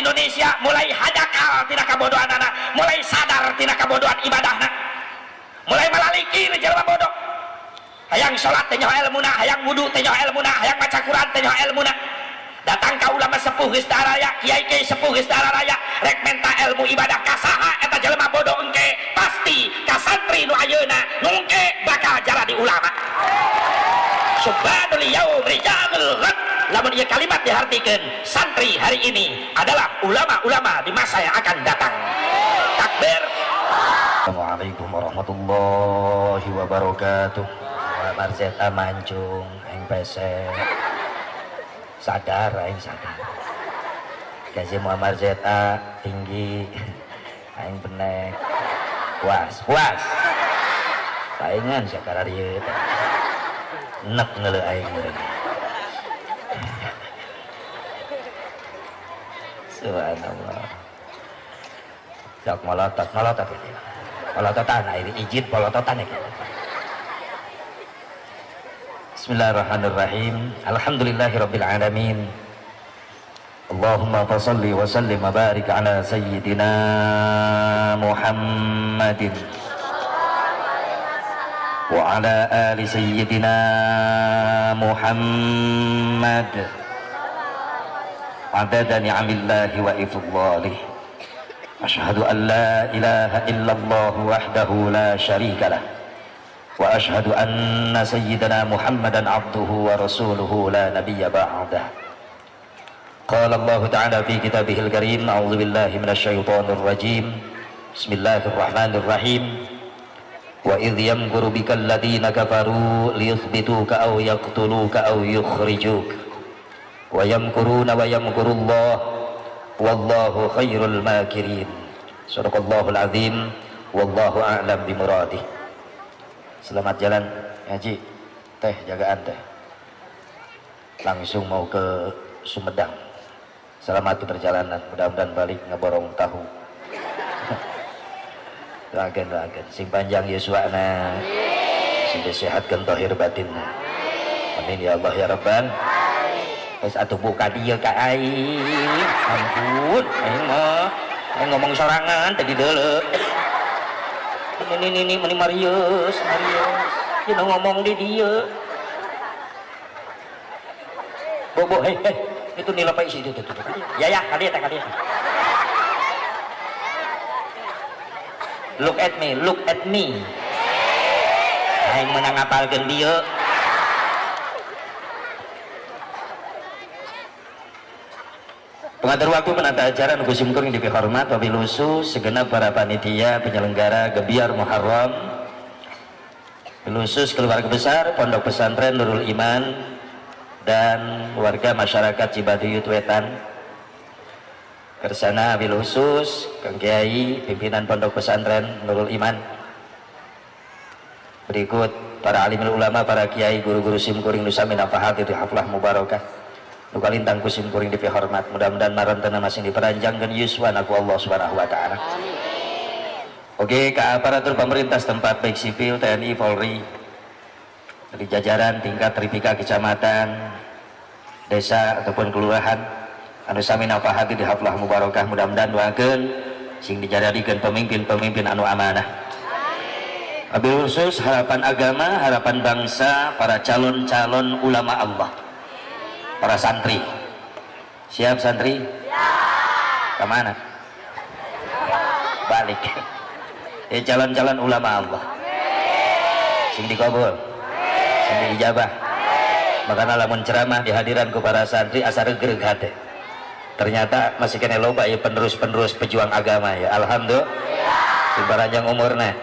di Indonesia mulai hadakal tina kabodohanana, mulai sadar tina kabodohan ibadahna, mulai malaliki jelema bodoh. Hayang salat teh nyaho elmuna, hayang wudu teh nyaho elmuna, hayang maca Quran teh nyaho elmuna. Datang ka ulama sepuh geus daraya, kiai kiai sepuh geus daraya, rek menta ilmu ibadah ka saha eta jelema bodoh engke pasti ka santri nu ayeuna nu engke bakal jadi ulama. Subhanul yaum rijalul ghad. Lamun ieu kalimat dihartikeun, santri hari ini adalah ulama-ulama di masa yang akan datang. Takbir. Assalamualaikum warahmatullahi wabarakatuh. Marzeta mancung aing pese. Sadar aing sadar. Gaji Muammar Zeta tinggi aing benek. Puas, puas. Paingan sakara dieu teh. Nek ngeuleuh aing meureun. Subhanallah. Sok molotot, molotot gitu. Polototan, air izin polototan ya gitu. Bismillahirrahmanirrahim. Alhamdulillahirabbil alamin. Allahumma fashalli wa sallim wa barik ala sayyidina Muhammadin wa ala ali sayyidina Muhammad. Adada ni'amillahi wa ifdhalih. Asyhadu an la ilaha illallah wahdahu la syarika lah. Wa asyhadu anna sayyidana Muhammadan abduhu wa rasuluhu la nabiyya ba'dah. Qala Allah ta'ala fi kitabihil karim, a'udzu billahi minasyaitonir rajim. Bismillahirrahmanirrahim. Wa idh yamkuru bikal ladzina kafaru liyuthbituka aw yaqtuluka aw yukhrijuk. Wa yamkuruna wa yamkurullah wallahu khairul makirin. Sadaqallahul azim wallahu a'lam bimuradih. Selamat jalan ngaji, teh jagaan teh. Langsung mau ke Sumedang. Selamat di perjalanan, mudah-mudahan balik ngeborong tahu. Doakan, doakan. Sing panjang yuswana, sing disehatkan zahir batinna. Amin ya Allah ya Rabban. Wis atuh buka dieu ka aing. Ampun, aing mah aing ngomong sorangan tadi deuleu. Ini meni Marius, Marius. Dia ngomong di dia. Bobo, hei, hei, itu nilai apa isi itu. Ya, ya, kali ya, kali ya. Look at me, look at me. Aing menang ngapalkeun dia. Pengatur waktu penata acara nu kusim kuring dipihormat wabil khusus segenap para panitia penyelenggara Gebyar Muharram, khusus keluarga besar Pondok Pesantren Nurul Iman dan warga masyarakat Cibaduyut Wetan. Kersana wabil khusus Kang Kiai pimpinan Pondok Pesantren Nurul Iman, berikut para alim ulama, para kiai, guru-guru simkuring nu sami nafahat di haflah mubarakah. Nu kalintang ku simkuring dipihormat, mudah-mudahan marantena masing diperanjangkeun yuswana ku Allah Subhanahu wa taala. Oke, ke aparatur pemerintah setempat baik sipil, TNI, Polri, dari jajaran tingkat tripika kecamatan, desa ataupun kelurahan, anu sami nafahati di haflah mubarakah, mudah-mudahan doakeun sing dijadikeun pemimpin-pemimpin anu amanah. Wabil khusus harapan agama, harapan bangsa, para calon-calon ulama Allah, para santri. Siap santri? Siap. Kemana? Balik. Calon-calon ulama Allah. Sing dikabul, sing diijabah. Makanya lamun ceramah di hadiran ku para santri asa regreg hate. Ternyata masih kena loba ya penerus-penerus pejuang agama ya. Alhamdulillah. Sing paranjang umurna,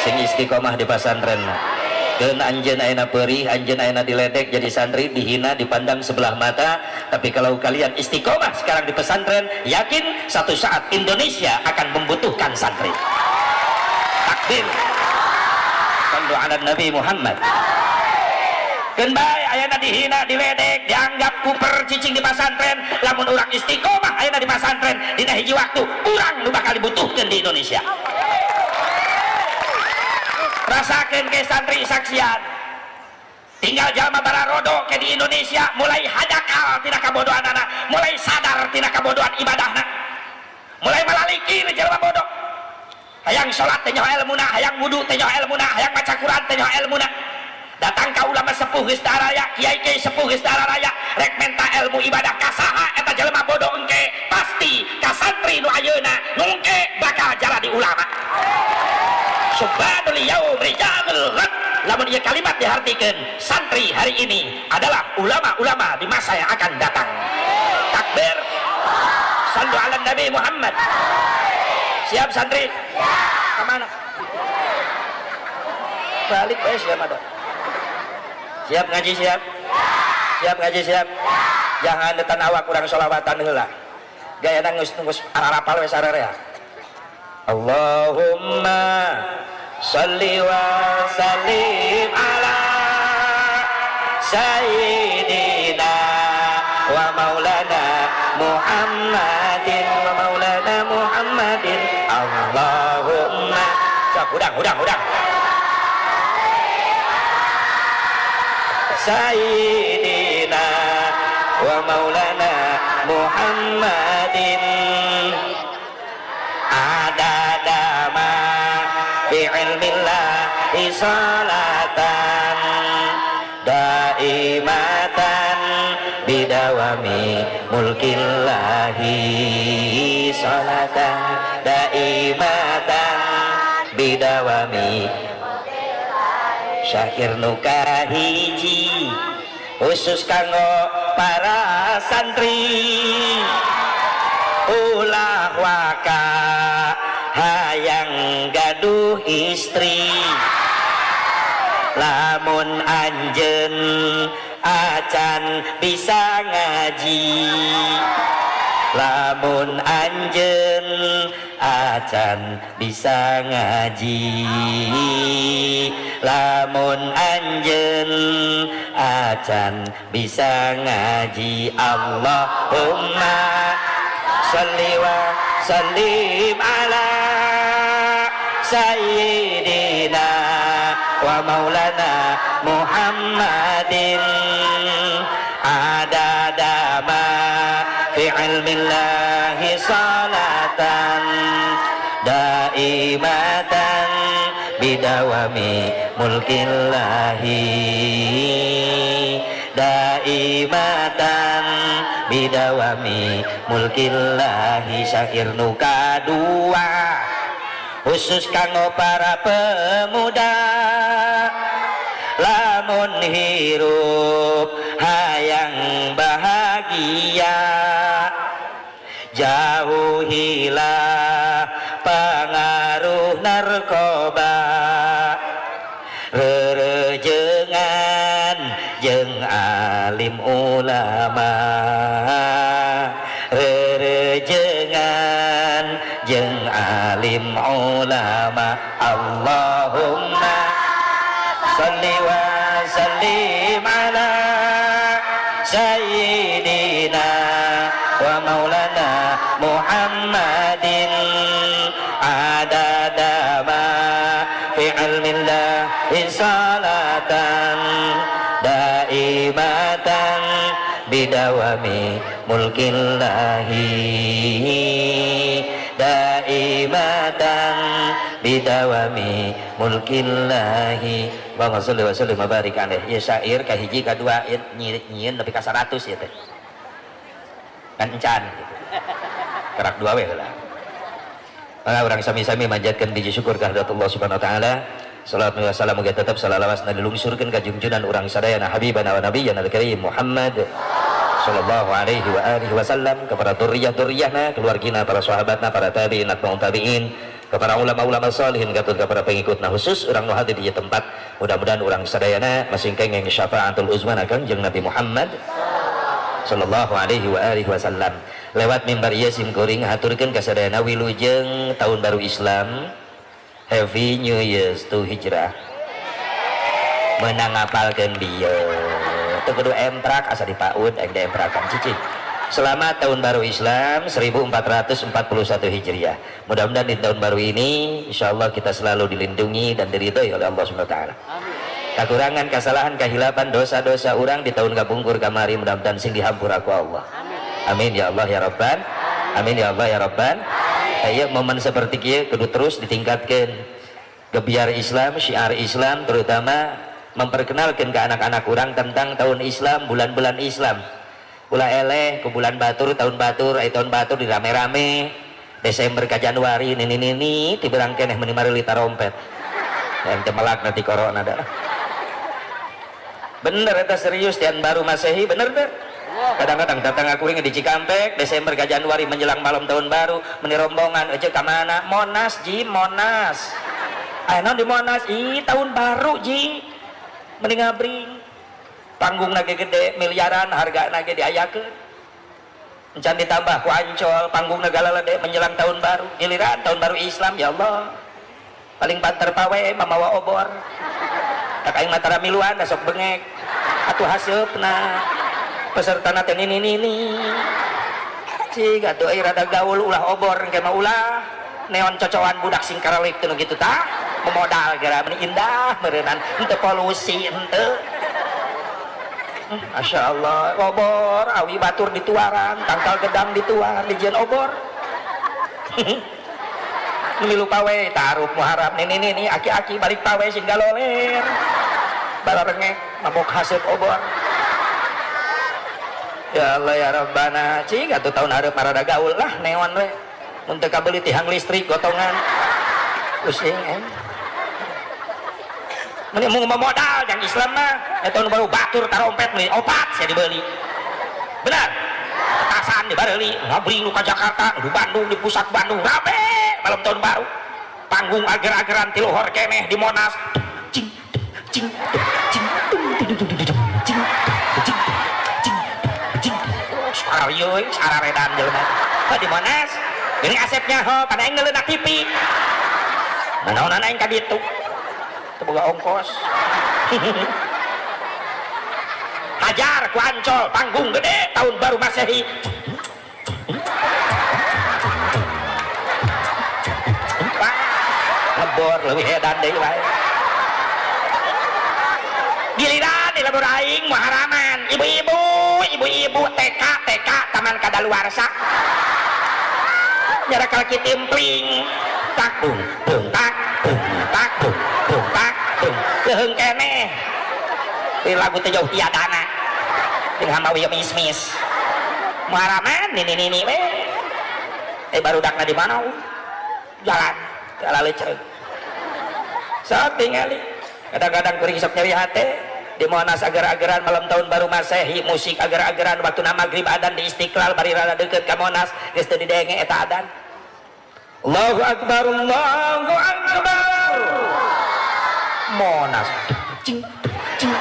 sing istiqomah di pasantrenna. Keun anjeun ayeuna perih, anjeun ayeuna diledek jadi santri, dihina, dipandang sebelah mata. Tapi kalau kalian istiqomah sekarang di pesantren, yakin satu saat Indonesia akan membutuhkan santri. Takbir. Sallu ala Nabi Muhammad. Keun bae ayeuna dihina, diledek, dianggap kuper cicing di pesantren, lamun urang istiqomah ayeuna di pesantren, dina hiji waktu urang nu bakal dibutuhkeun di Indonesia. Rasakeun ke santri saksian. Tinggal jalma bararodo ke di Indonesia mulai hadakal tina kabodohanana, mulai sadar tina kabodohan ibadahna. Mulai malaliki jelema bodoh. Hayang salat teh nyaho elmuna, hayang wudu teh nyaho elmuna, hayang maca Quran teh nyaho elmuna. Datang ka ulama sepuh geus daraya, kiai kiai sepuh geus daraya, rek menta ilmu ibadah ka saha eta jelema bodoh engke pasti ka santri nu ayeuna nu engke bakal jadi ulama. Subhanul yaum rijalul ghad. Lamun ieu kalimat dihartikeun, santri hari ini adalah ulama-ulama di masa yang akan datang. Takbir. Sallu ala Nabi Muhammad. Siap santri? Siap. Kemana? Balik bae siap ada. Siap ngaji siap? Siap ngaji siap? Jangan detan awak kurang sholawatan heula. Gayana geus geus ararapal we sararea. Allahumma shalli wa sallim ala sayyidina wa maulana Muhammadin wa maulana Muhammadin. Allahumma sok udang udang udang. Sayyidina wa maulana Muhammadin adada ma fi ilmillahi salatan daimatan bidawami mulkillahi salatan daimatan bidawami. Syair nu kahiji khusus kanggo para santri, ulah waka hayang gaduh istri, lamun anjeun acan bisa ngaji, lamun anjeun acan bisa ngaji, lamun anjeun acan bisa ngaji. Allahumma sholli wa sallim ala sayyidina wa maulana Muhammadin adada ma fi ilmillahi salatan daimatan bidawami mulkillahi daimatan bidawami mulkillahi. Syair nu kadua khusus kanggo para pemuda, lamun hirup hayang bahagia, jauhilah pengaruh narkoba, rerejengan jeung alim ulama, rerejengan jeung alim ulama. Allahumma sholli wa sallim ala sayyidina wa maulana Muhammadin adada ma fi ilmillahi salatan daimatan bidawami mulkillahi daimatan bidawami mulkillahi. Allahumma sholli wa sallim wa barik alaih. Ya syair kahiji kadua nyieun nepi ka 100 ieu teh. Kan encan gitu. Kerak dua we heula. Maka urang sami-sami manjatkeun puji syukur ka hadirat Allah Subhanahu wa taala. Salawat wa salam muga tetep salalawasna dilungsurkeun ka junjunan urang sadayana habibana wa nabiyyana al-karim Muhammad sallallahu alaihi wa alihi wasallam, kepada dzurriyyah-dzurriyyahna, keluargina, para sahabatna, para tabi'in, atba'ut tabi'in, kepada ulama-ulama salihin, katut kepada pengikutna, khusus urang nu hadir di tempat. Mudah-mudahan urang sadayana masing kenging syafaatul uzma Kangjeng Nabi Muhammad sallallahu alaihi wa alihi wasallam. Lewat mimbar ieu sim kuring haturkeun ka sadayana wilujeng tahun baru Islam, Happy New Year's to Hijrah. Menang ngapalkeun bieu teu kudu emprak asa dipaud aing diemprakan cicing. Selamat tahun baru Islam 1441 Hijriah. Mudah-mudahan di tahun baru ini insyaallah kita selalu dilindungi dan diridhoi oleh Allah Subhanahu wa taala. Kakurangan, kesalahan, kehilapan, dosa-dosa urang di tahun kapungkur kamari mudah-mudahan sing dihampura ku Allah. Amin ya Allah ya Rabban. Amin ya Allah ya Rabban. Ayo momen seperti kieu kudu terus ditingkatkan. Gebiar Islam, syiar Islam, terutama memperkenalkan ke anak-anak urang tentang tahun Islam, bulan-bulan Islam. Ulah eleh ke bulan batur, tahun batur, ay tahun batur dirame-rame. Desember ke Januari nini nini tiberang keneh meni mareuli tarompet. Dan temelak nanti corona dah. Bener eta serius tian baru Masehi, bener teh? Kadang-kadang datang aku ini di Cikampek Desember ke Januari menjelang malam tahun baru meni rombongan aja ke mana? Monas ji, Monas. Ayo di Monas, ih tahun baru ji. Mending ngabring. Panggung nage gede, miliaran harga nage diayakeun. Encan ditambah ku Ancol, panggung negara lede menjelang tahun baru. Giliran tahun baru Islam ya Allah. Paling banter pawe mamawa obor. Tak aing matara miluan da sok bengek. Atuh haseupna. Pesertana teh nini nini. Cig atuh euy rada gaul ulah obor engke mah ulah. Neon cocoan budak sing karalip teu nu kitu tah. Memodal geura meni indah meureunnan henteu polusi henteu. Masya Allah, obor, awi batur dituaran, tangkal gedang dituar, dijieun obor. Milu pawe, taruh muharram, nini nini, aki-aki balik pawe sing galoler. Balarengek, mabok haseup obor. Ya Allah ya Rabbana, cing atuh tahun hareup rada gaul lah neon we. Mun teu kabeuli tihang listrik gotongan. Pusing eh. Meni mau modal yang Islam mah eta nu baru batur tarompet meni opat sia dibeli. Benar? Petasan dibareuli, ngabring nu ka Jakarta, di Bandung, di pusat Bandung rame malam tahun baru. Panggung ager-ageran ti luhur keneh di Monas. Cing cing cing cing cing cing cing. Sararieu sararedan jelema. Di Monas, geuning asepnya ho, pada aing neuleuna TV. Nanaonan aing ka ditu. Boga ongkos. Hajar ku Ancol panggung gede tahun baru Masehi. Ngebor leuwih edan deui wae. Giliran di lembur aing muharaman, ibu-ibu, ibu-ibu TK TK taman kadaluarsa. Nyarakal kitimpling. Tak dung dung tak dung tak dung dung tak dung leuheung keneh. Di lagu teh jauh tiadana. Jeung hamawi mismis. Muharaman nini nini we. Eh barudakna di mana? Jalan teu laleuceuk. Sok tingali. Kadang-kadang kuring sok nyeri hate di Monas ager-ageran malam tahun baru Masehi, musik ager-ageran waktuna maghrib adan di Istiqlal bari rada deukeut ka Monas geus teu didenge eta adan. Allahu Akbar, Allahu Akbar. Monas. Cing cing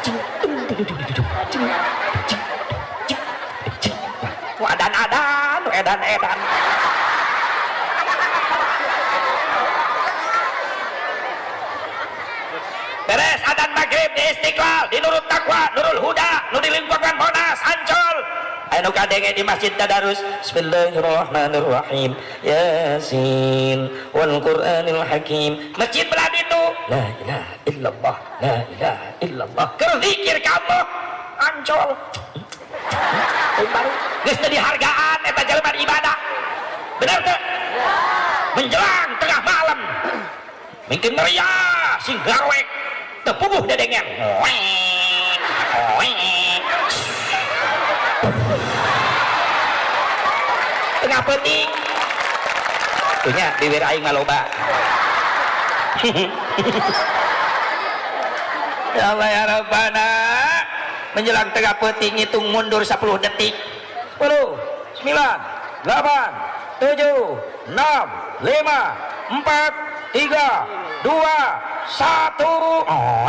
cing cing cing cing. Adan-adan, edan-edan. Beres adan maghrib di Istiqlal, di Nurul Taqwa, Nurul Huda, nu di lingkungan Monas, Ancol. Anu kadenge di Masjid Tadarus. Bismillahirrahmanirrahim. Yasin wal Qur'anil Hakim. Masjid belah ditu. La ilaha illallah, la ilaha illallah. Keur zikir ka Allah. Ancol. Baru geus teu dihargaan eta jelema ibadah. Bener teu? Menjelang tengah malam. Mungkin meriah sing garwek. Teu puguh dedengean. Tengah peuting punya bibir aing mah loba. Ya Allah ya Rabbana, menjelang tengah peuting ngitung mundur 10 detik. 10 9 8 7 6 5 4 3 2 1. Oh,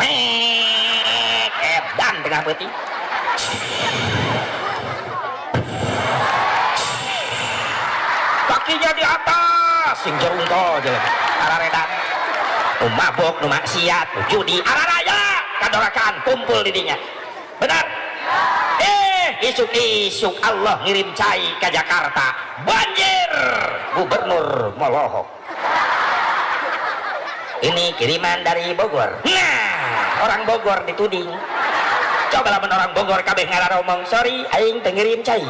edan tengah peuting. Kakinya di atas sing jerungkol jelema araredan nu mabok nu maksiat nu judi araraya kadorakan kumpul di dinya. Benar? Isuk-isuk Allah ngirim cai ke Jakarta, banjir, gubernur molohok. Ini kiriman dari Bogor. Nah, orang Bogor dituding. Coba lamun orang Bogor kabeh ngararomong, sorry aing teu ngirim cai.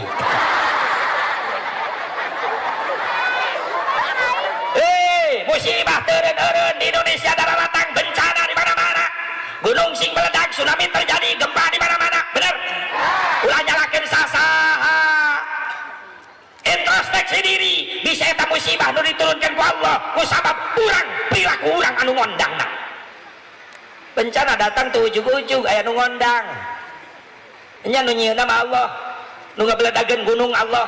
Indonesia dararatang bencana di mana-mana. Gunung sing meledak, tsunami terjadi, gempa di mana-mana. Bener? Ulah nyalakeun sasaha. Introspeksi diri, bisa eta musibah nu diturunkan ku Allah ku sabab urang perilaku urang anu ngondangna. Bencana datang tuh ujug-ujug aya nu ngondang. Nya nu nyieunna mah Allah, nu ngabeledageun gunung Allah,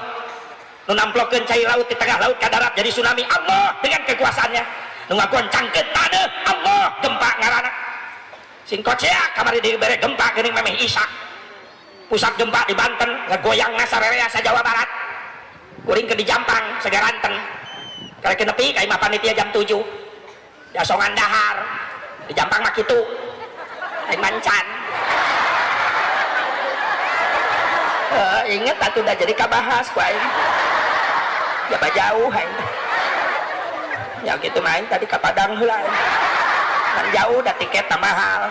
nu namplokeun cai laut di tengah laut ka darat jadi tsunami Allah dengan kekuasaannya, nu ngagoncangkeun taneuh Allah gempa ngaranna. Sing koceak kamari dibere gempa geuning memeh isak. Pusat gempa di Banten ngagoyangna sarerea sa Jawa Barat. Kuring ke di Jampang segaranten. Karek nepi ka imah panitia jam 7. Dasongan dahar. Di Jampang mah kitu. Aing mancan. Inget atuh dah jadi kabahas ku aing. Ya jauh aing. Ya kitu mah aing tadi ka Padang heula. Kan jauh dah tiket mahal.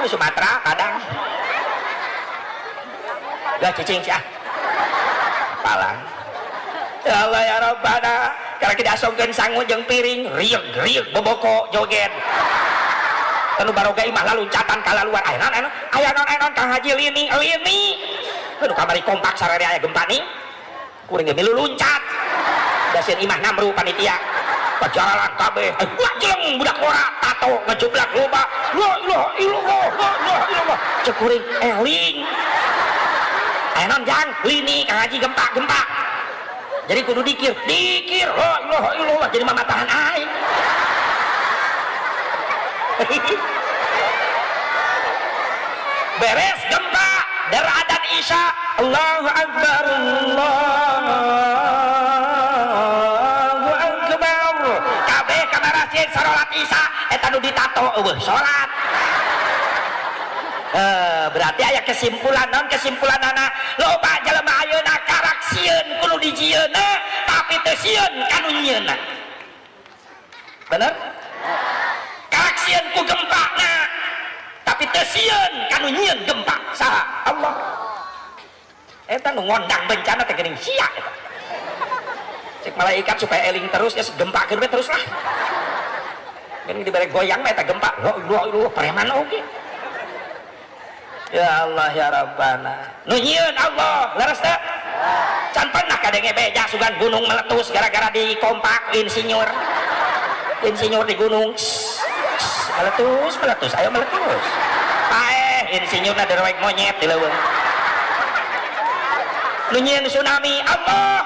Sumatera Padang. Gak cicing sih ah. Palang. Ya Allah ya Rabbana, karena kita asongkeun sangu jeung piring, rieg-rieg boboko joget. Tanu baroga imah laluncatan kalaluar. Aya naon aya naon aya naon Kang Haji lini lini. Aduh kamari kompak sararea aya gempa nih. Kuring ge milu luncat. Dasieun imah namru panitia. Pajaralan kabeh. Wah jeleng budak ora tato ngejublak loba. La ilaha illallah, la ilaha illallah. Cek kuring eling. Aya naon jang lini Kang Haji gempa gempa. Jadi kudu dikir, dikir, la ilaha illallah, jadi mamatahan aing. Beres gempa, deradan Isya, Allahu Akbar, Allahu Akbar. Kabeh ka masjid salat Isya, eta nu ditato eueuh salat. Berarti aya kesimpulan non kesimpulanana loba jelema ayeuna karak sieun kudu dijieunna tapi teu sieun kanu nyieunna. Bener? Karak sieun ku gempana tapi teu sieun kanu nyieun gempa. Saha? Allah. Eta nu ngondang bencana teh geuning sia eta. Cek malaikat supaya eling terus ya gempakeun we terus lah. Geuning dibere goyang mah eta gempa. La ilaha illallah preman oge. Ya Allah ya Rabbana. Nu nyieun Allah, leres teu? Can pernah kadenge beja sugan gunung meletus gara-gara dikompak insinyur. Insinyur di gunung. Meletus, meletus, ayo meletus. Paeh insinyurna derewek monyet di leuweung. Nu nyieun tsunami Allah.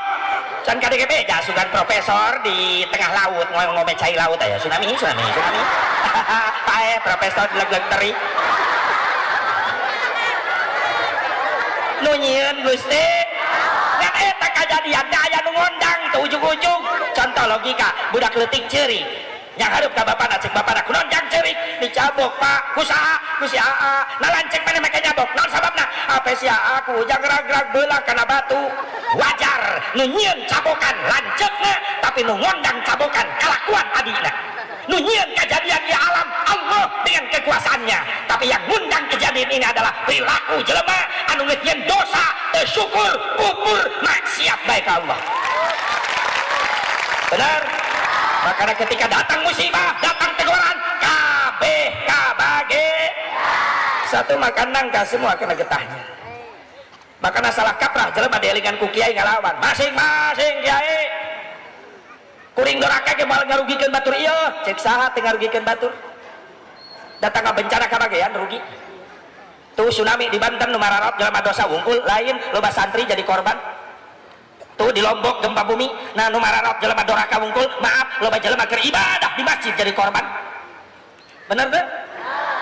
Can kadenge beja sugan profesor di tengah laut ngomong cai laut aya tsunami, tsunami, tsunami. Paeh profesor dileg-leg teri. Nu nyieun Gusti ngan eta kajadian da aya nu ngondang teu ujug-ujug. Contoh logika budak leutik ceurik yang hareup ka bapana cek bapana kunaon jang ceurik dicabok Pak ku saha ku si aa nah lancek maneh make nyabok naon sababna ape si aa ku ujang rag-rag beulah kana batu. Wajar nu nyieun cabokan lanceukna tapi nu ngondang cabokan kalakuan adina. Nu nyieun kejadian di alam Allah dengan kekuasaannya, tapi yang ngundang kejadian ini adalah perilaku jelema anu geus dosa, teu syukur, kufur, maksiat bae ka Allah. Benar? Makanya ketika datang musibah, datang teguran, kabeh kabage satu makan nangka semua kena getahnya. Makanya salah kaprah jelema dielingan ku kiai ngalawan masing-masing kiai. Kuring doraka ge moal ngarugikeun batur ieu, cek saha teu ngarugikeun batur. Datang ka bencana kabagean rugi. Tuh tsunami di Banten nu mararot jelema dosa wungkul, lain loba santri jadi korban. Tuh di Lombok gempa bumi, nah nu mararot jelema doraka wungkul, maaf loba jelema keur ibadah di masjid jadi korban. Bener teu?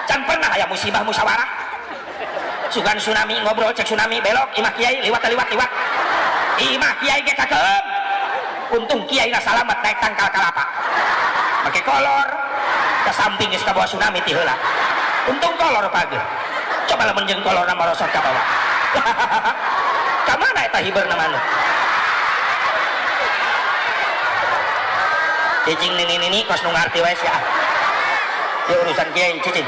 Can pernah aya musibah musyawarah. Sugan tsunami ngobrol cek tsunami belok imah kiai liwat liwat liwat. Imah kiai ge kakeum. Untung kiai na salamat naik tangkal kalapa pakai kolor ke samping geus kabawa tsunami ti heula. Untung kolor pagi coba lamun jeung kolorna marosot ka bawah. Ka mana eta hiberna manuk cicing nini nini kos nu ngarti wae sia. Ya urusan kiai cicing,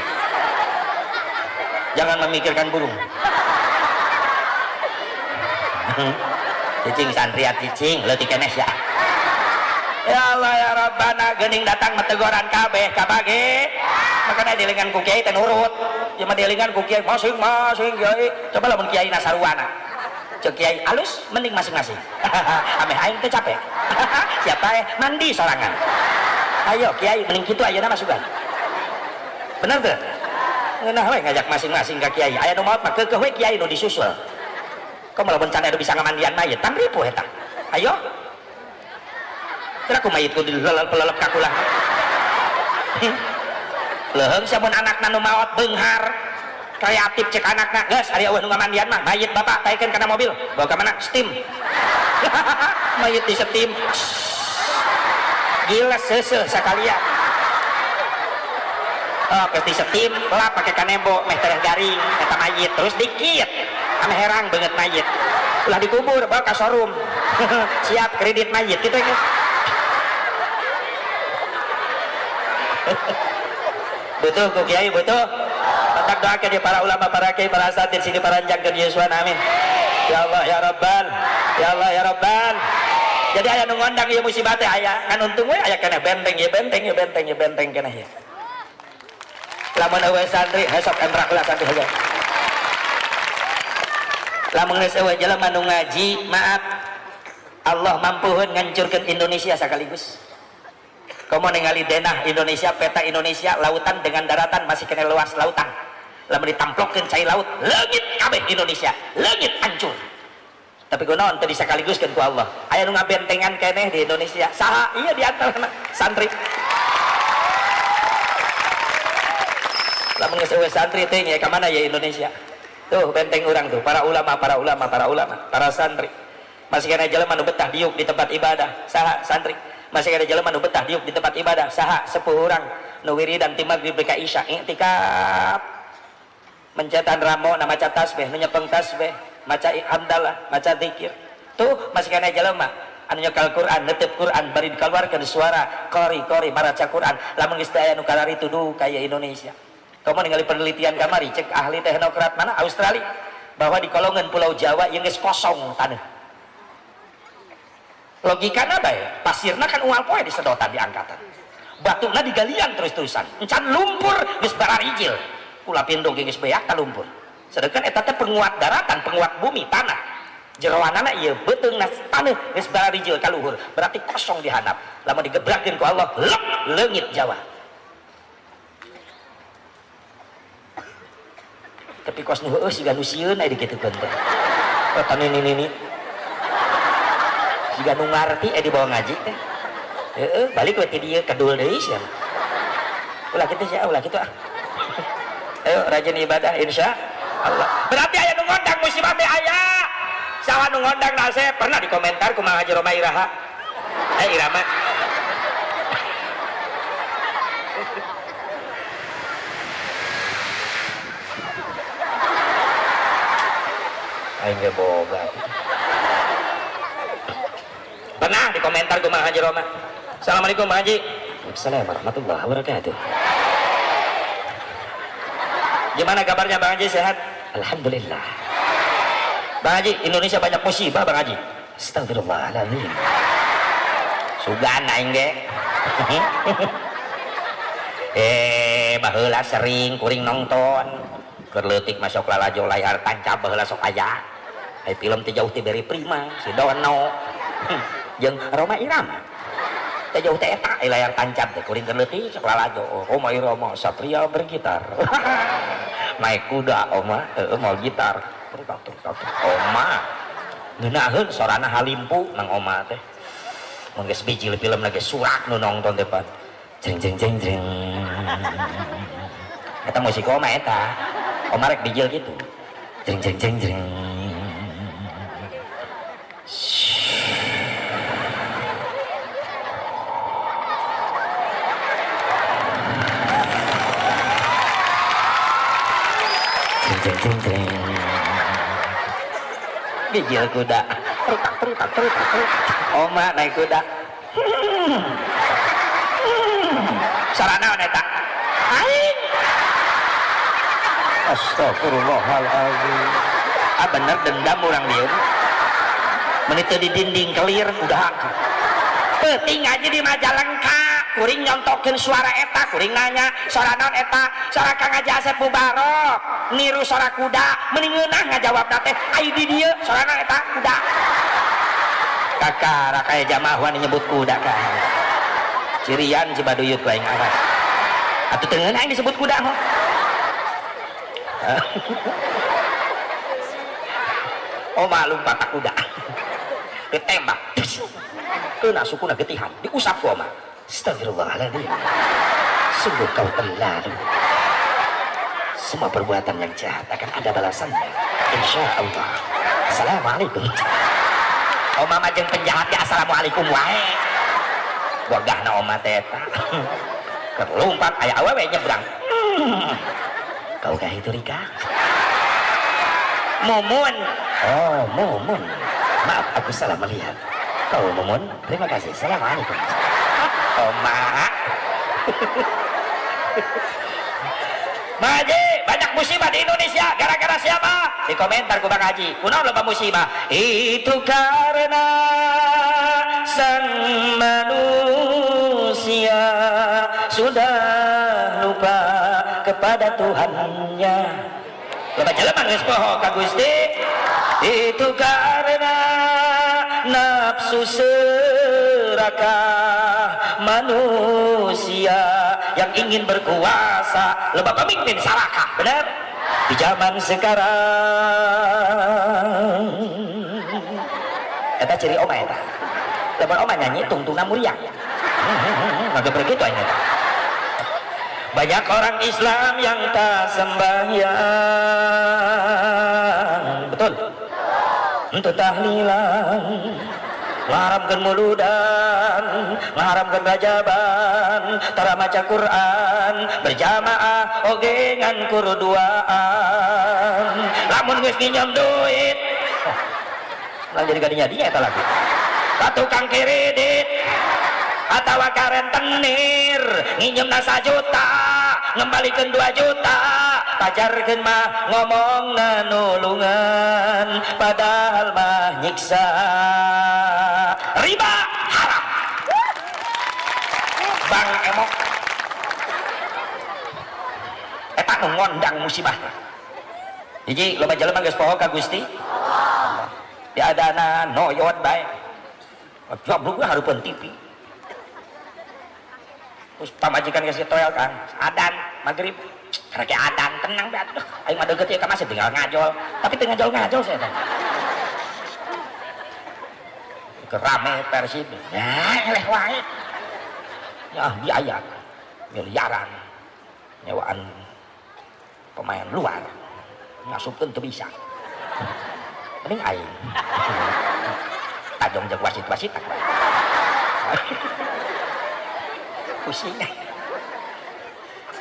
jangan memikirkan burung. Cicing santriat cicing leutik keneh sia. Ya Allah ya Rabbana geuning datang metegoran kabeh kabage. Makana dielingan ku kiai teh nurut. Ieu mah dielingan ku kiai masing-masing kiai. Coba lamun kiai nasaruana. Cek kiai alus mending masing-masing. Ameh aing teh capek. Siapa mandi sorangan. Ayo kiai mending kitu ayeuna masukan. Bener teu? Ngeunah we ngajak masing-masing ka kiai. Aya nu maot mah keukeuh we kiai nu disusul. Komo lamun can aya nu bisa ngamandian mayit, tang ripuh eta. Ayo. Kira ku mayit ku dilelep-lelep ka kulah. Leuheung samun anakna nu maot beunghar. Kreatif cek anakna, geus ari eueuh nu ngamandian mah mayit bapak taikeun kana mobil. Bawa ka mana? Steam. Mayit di steam. Gila seuseuh sakalian. Oh, geus di steam, lap pake kanembo meh tereh garing eta mayit terus dikit. Ame herang beungeut mayit. Ulah dikubur bawa ka showroom. Siap kredit mayit kitu geus. Betul ku kiai betul. Mantak doakeun ya para ulama, para kiai, para asatidz sini paranjangkeun yuswana amin. Ya Allah ya Rabbal, ya Allah ya Rabbal. Jadi aya nu ngondang ieu musibah teh aya, ngan untung we aya keneh benteng ieu benteng ieu benteng ieu benteng keneh ieu. Lamun eueuh santri hesok emrak lah santri heula. Lamun geus eueuh jelema nu ngaji, maaf Allah mampuheun ngancurkeun Indonesia sekaligus. Komo ningali denah Indonesia, peta Indonesia, lautan dengan daratan masih kena luas lautan. Lamun ditamplokeun cai laut, leungit kabeh Indonesia, leungit hancur. Tapi kunaon teu disakaliguskeun ku Allah. Aya nu ngabentengan keneh di Indonesia. Saha? Iya di antarana santri. Lamun geus eueuh santri teh nya ka mana ya Indonesia? Tuh benteng urang tuh, para ulama, para ulama, para ulama, para santri. Masih kena jelema nu betah diuk di tempat ibadah, saha santri. Masih ada jelema nu betah diuk di tempat ibadah, saha sepuh urang nu wiridan ti magrib ka isya i'tikaf. Mencetan ramo na maca tasbih, nu nyepeng tasbih, maca hamdalah, maca zikir. Tuh masih kana jelema anu nyekal Quran, netep Quran bari dikeluarkeun suara qori-qori maraca Quran. Lamun geus teu aya nu kalari tuduh kaya Indonesia. Komo ningali penelitian kamari cek ahli teknokrat mana Australia bahwa di kolongan Pulau Jawa yang geus kosong tanah. Logikana bae, pasirna kan unggal poe disedotan diangkatan. Batuna digalian terus-terusan. Encan lumpur geus bararijil. Kula pindung geus beak ka lumpur. Sedangkan eta teh penguat daratan, penguat bumi, tanah. Jeroanana ieu beuteungna taneuh geus bararijil ka luhur, berarti kosong di handap. Lamun digebrakeun ku Allah, lep leungit Jawa. Tapi kos nu heueuh siga nu sieun aya dikitukeun teh. Eta nini-nini. Siga nu ngarti dibawa ngaji teh. Heeh, balik we ti dieu kedul deui sia. Ulah kitu sia, ulah kitu ah. Ayo rajin ibadah insya Allah. Berarti aya nu ngondang musibah teh aya. Saha nu ngondang nasep pernah dikomentar ku Mang Haji Roma Iraha. Irama. Aing ge boga. Pernah di komentar ku Mang Haji Roma. Assalamualaikum Mang Haji. Waalaikumsalam warahmatullahi wabarakatuh. Gimana kabarnya Bang Haji, sehat? Alhamdulillah. Bang Haji, Indonesia banyak musibah Bang Haji. Astagfirullahaladzim. Sugan aing ge. Baheula sering kuring nonton. Keur leutik masuk lalajo layar tancap baheula sok aya. Ai film teh jauh teh beri prima, si Dono. Jeung Roma Irama. Teh jauh teh eta layar tancap teh kuring keur leutik sok lalajo. Roma Irama satria bergitar. Naik kuda oma, heueuh mau gitar. Oma. Ngeunaheun sorana halimpu nang oma teh. Mun geus bijil film lagi surak nu nonton teh pan. Jeng jeng jeng jeng. Eta musik oma eta. Oma rek bijil gitu. Jeng jeng jeng jeng. Jeng jeng jeng. Bijil kuda. Terutak terutak terutak terutak. Oma naik kuda. Sarana eta? Aing. Astagfirullahaladzim. Ah bener dendam orang dia. Menit di dinding kelir udah. Peuting ngaji di Majalengka, kuring nyontokeun suara eta, kuring nanya, suara naon eta? Suara Kang Haji Asep Mubarok, niru suara kuda, meni ngeunah ngajawabna teh, ai di dieu suara naon eta? Kuda. Kakara kaya jamaah wani nyebut kuda ka. Cirian Cibaduyut ku aing awas. Atuh teu ngeunah aing disebut kuda mah. Oh malum patak kuda. Ditembak. Kena sukuna getihan, diusap ku oma. Astagfirullahaladzim. Sungguh kau terlalu. Semua perbuatan yang jahat akan ada balasannya. Insya Allah. Assalamualaikum. Oma mah jeung penjahat ya assalamualaikum wae. Wagahna oma teh eta. Keur lumpat aya awewe nyebrang. Kau kah itu Rika? Mumun. Oh, Mumun. Maaf aku salah melihat. Kau Mumun, terima kasih. Assalamualaikum. Oma. Haji, banyak musibah di Indonesia gara-gara siapa? Di komentar ku Bang Haji, kunaon loba musibah? Itu karena sang manusia sudah lupa kepada Tuhannya. Loba jelema geus poho ka Gusti. Itu karena nafsu serakah manusia yang ingin berkuasa. Loba pemimpin sarakah, benar? Di zaman sekarang eta ciri oma eta. Lamun oma nyanyi tungtungna muriang. Ngagebreg kitu aing eta. Banyak orang Islam yang tak sembahyang. Betul? Untuk tahlilan, ngaharamkeun muludan, ngaharamkeun rajaban, tara maca Quran, berjamaah oge ngan kurduaan. Lamun geus nginjem duit, lah jadi gadinya dia eta lagi. Ka tukang kredit atawa ka rentenir, nginjemna 1 juta, ngembalikeun 2 juta, pajarkeun mah ngomongna nulungan, padahal mah nyiksa. Riba haram. Bang emok eta nu ngondang musibahna. Hiji loba jelema geus poho ka Gusti. Diadana noyot bae. Joblok we hareupeun TV. Terus pamajikan geus toel kan, adan maghrib. Karena kayak adan tenang be atuh. Aing mah deukeut ieu ka masjid tinggal ngajol. Tapi teu ngajol-ngajol saya teh. Kerame Persib. Ya eleh wae. Ya biaya miliaran nyewaan pemain luar. Ngasupkeun teu bisa. Mending aing. Tajong jeung wasit-wasit tak wae. Pusing.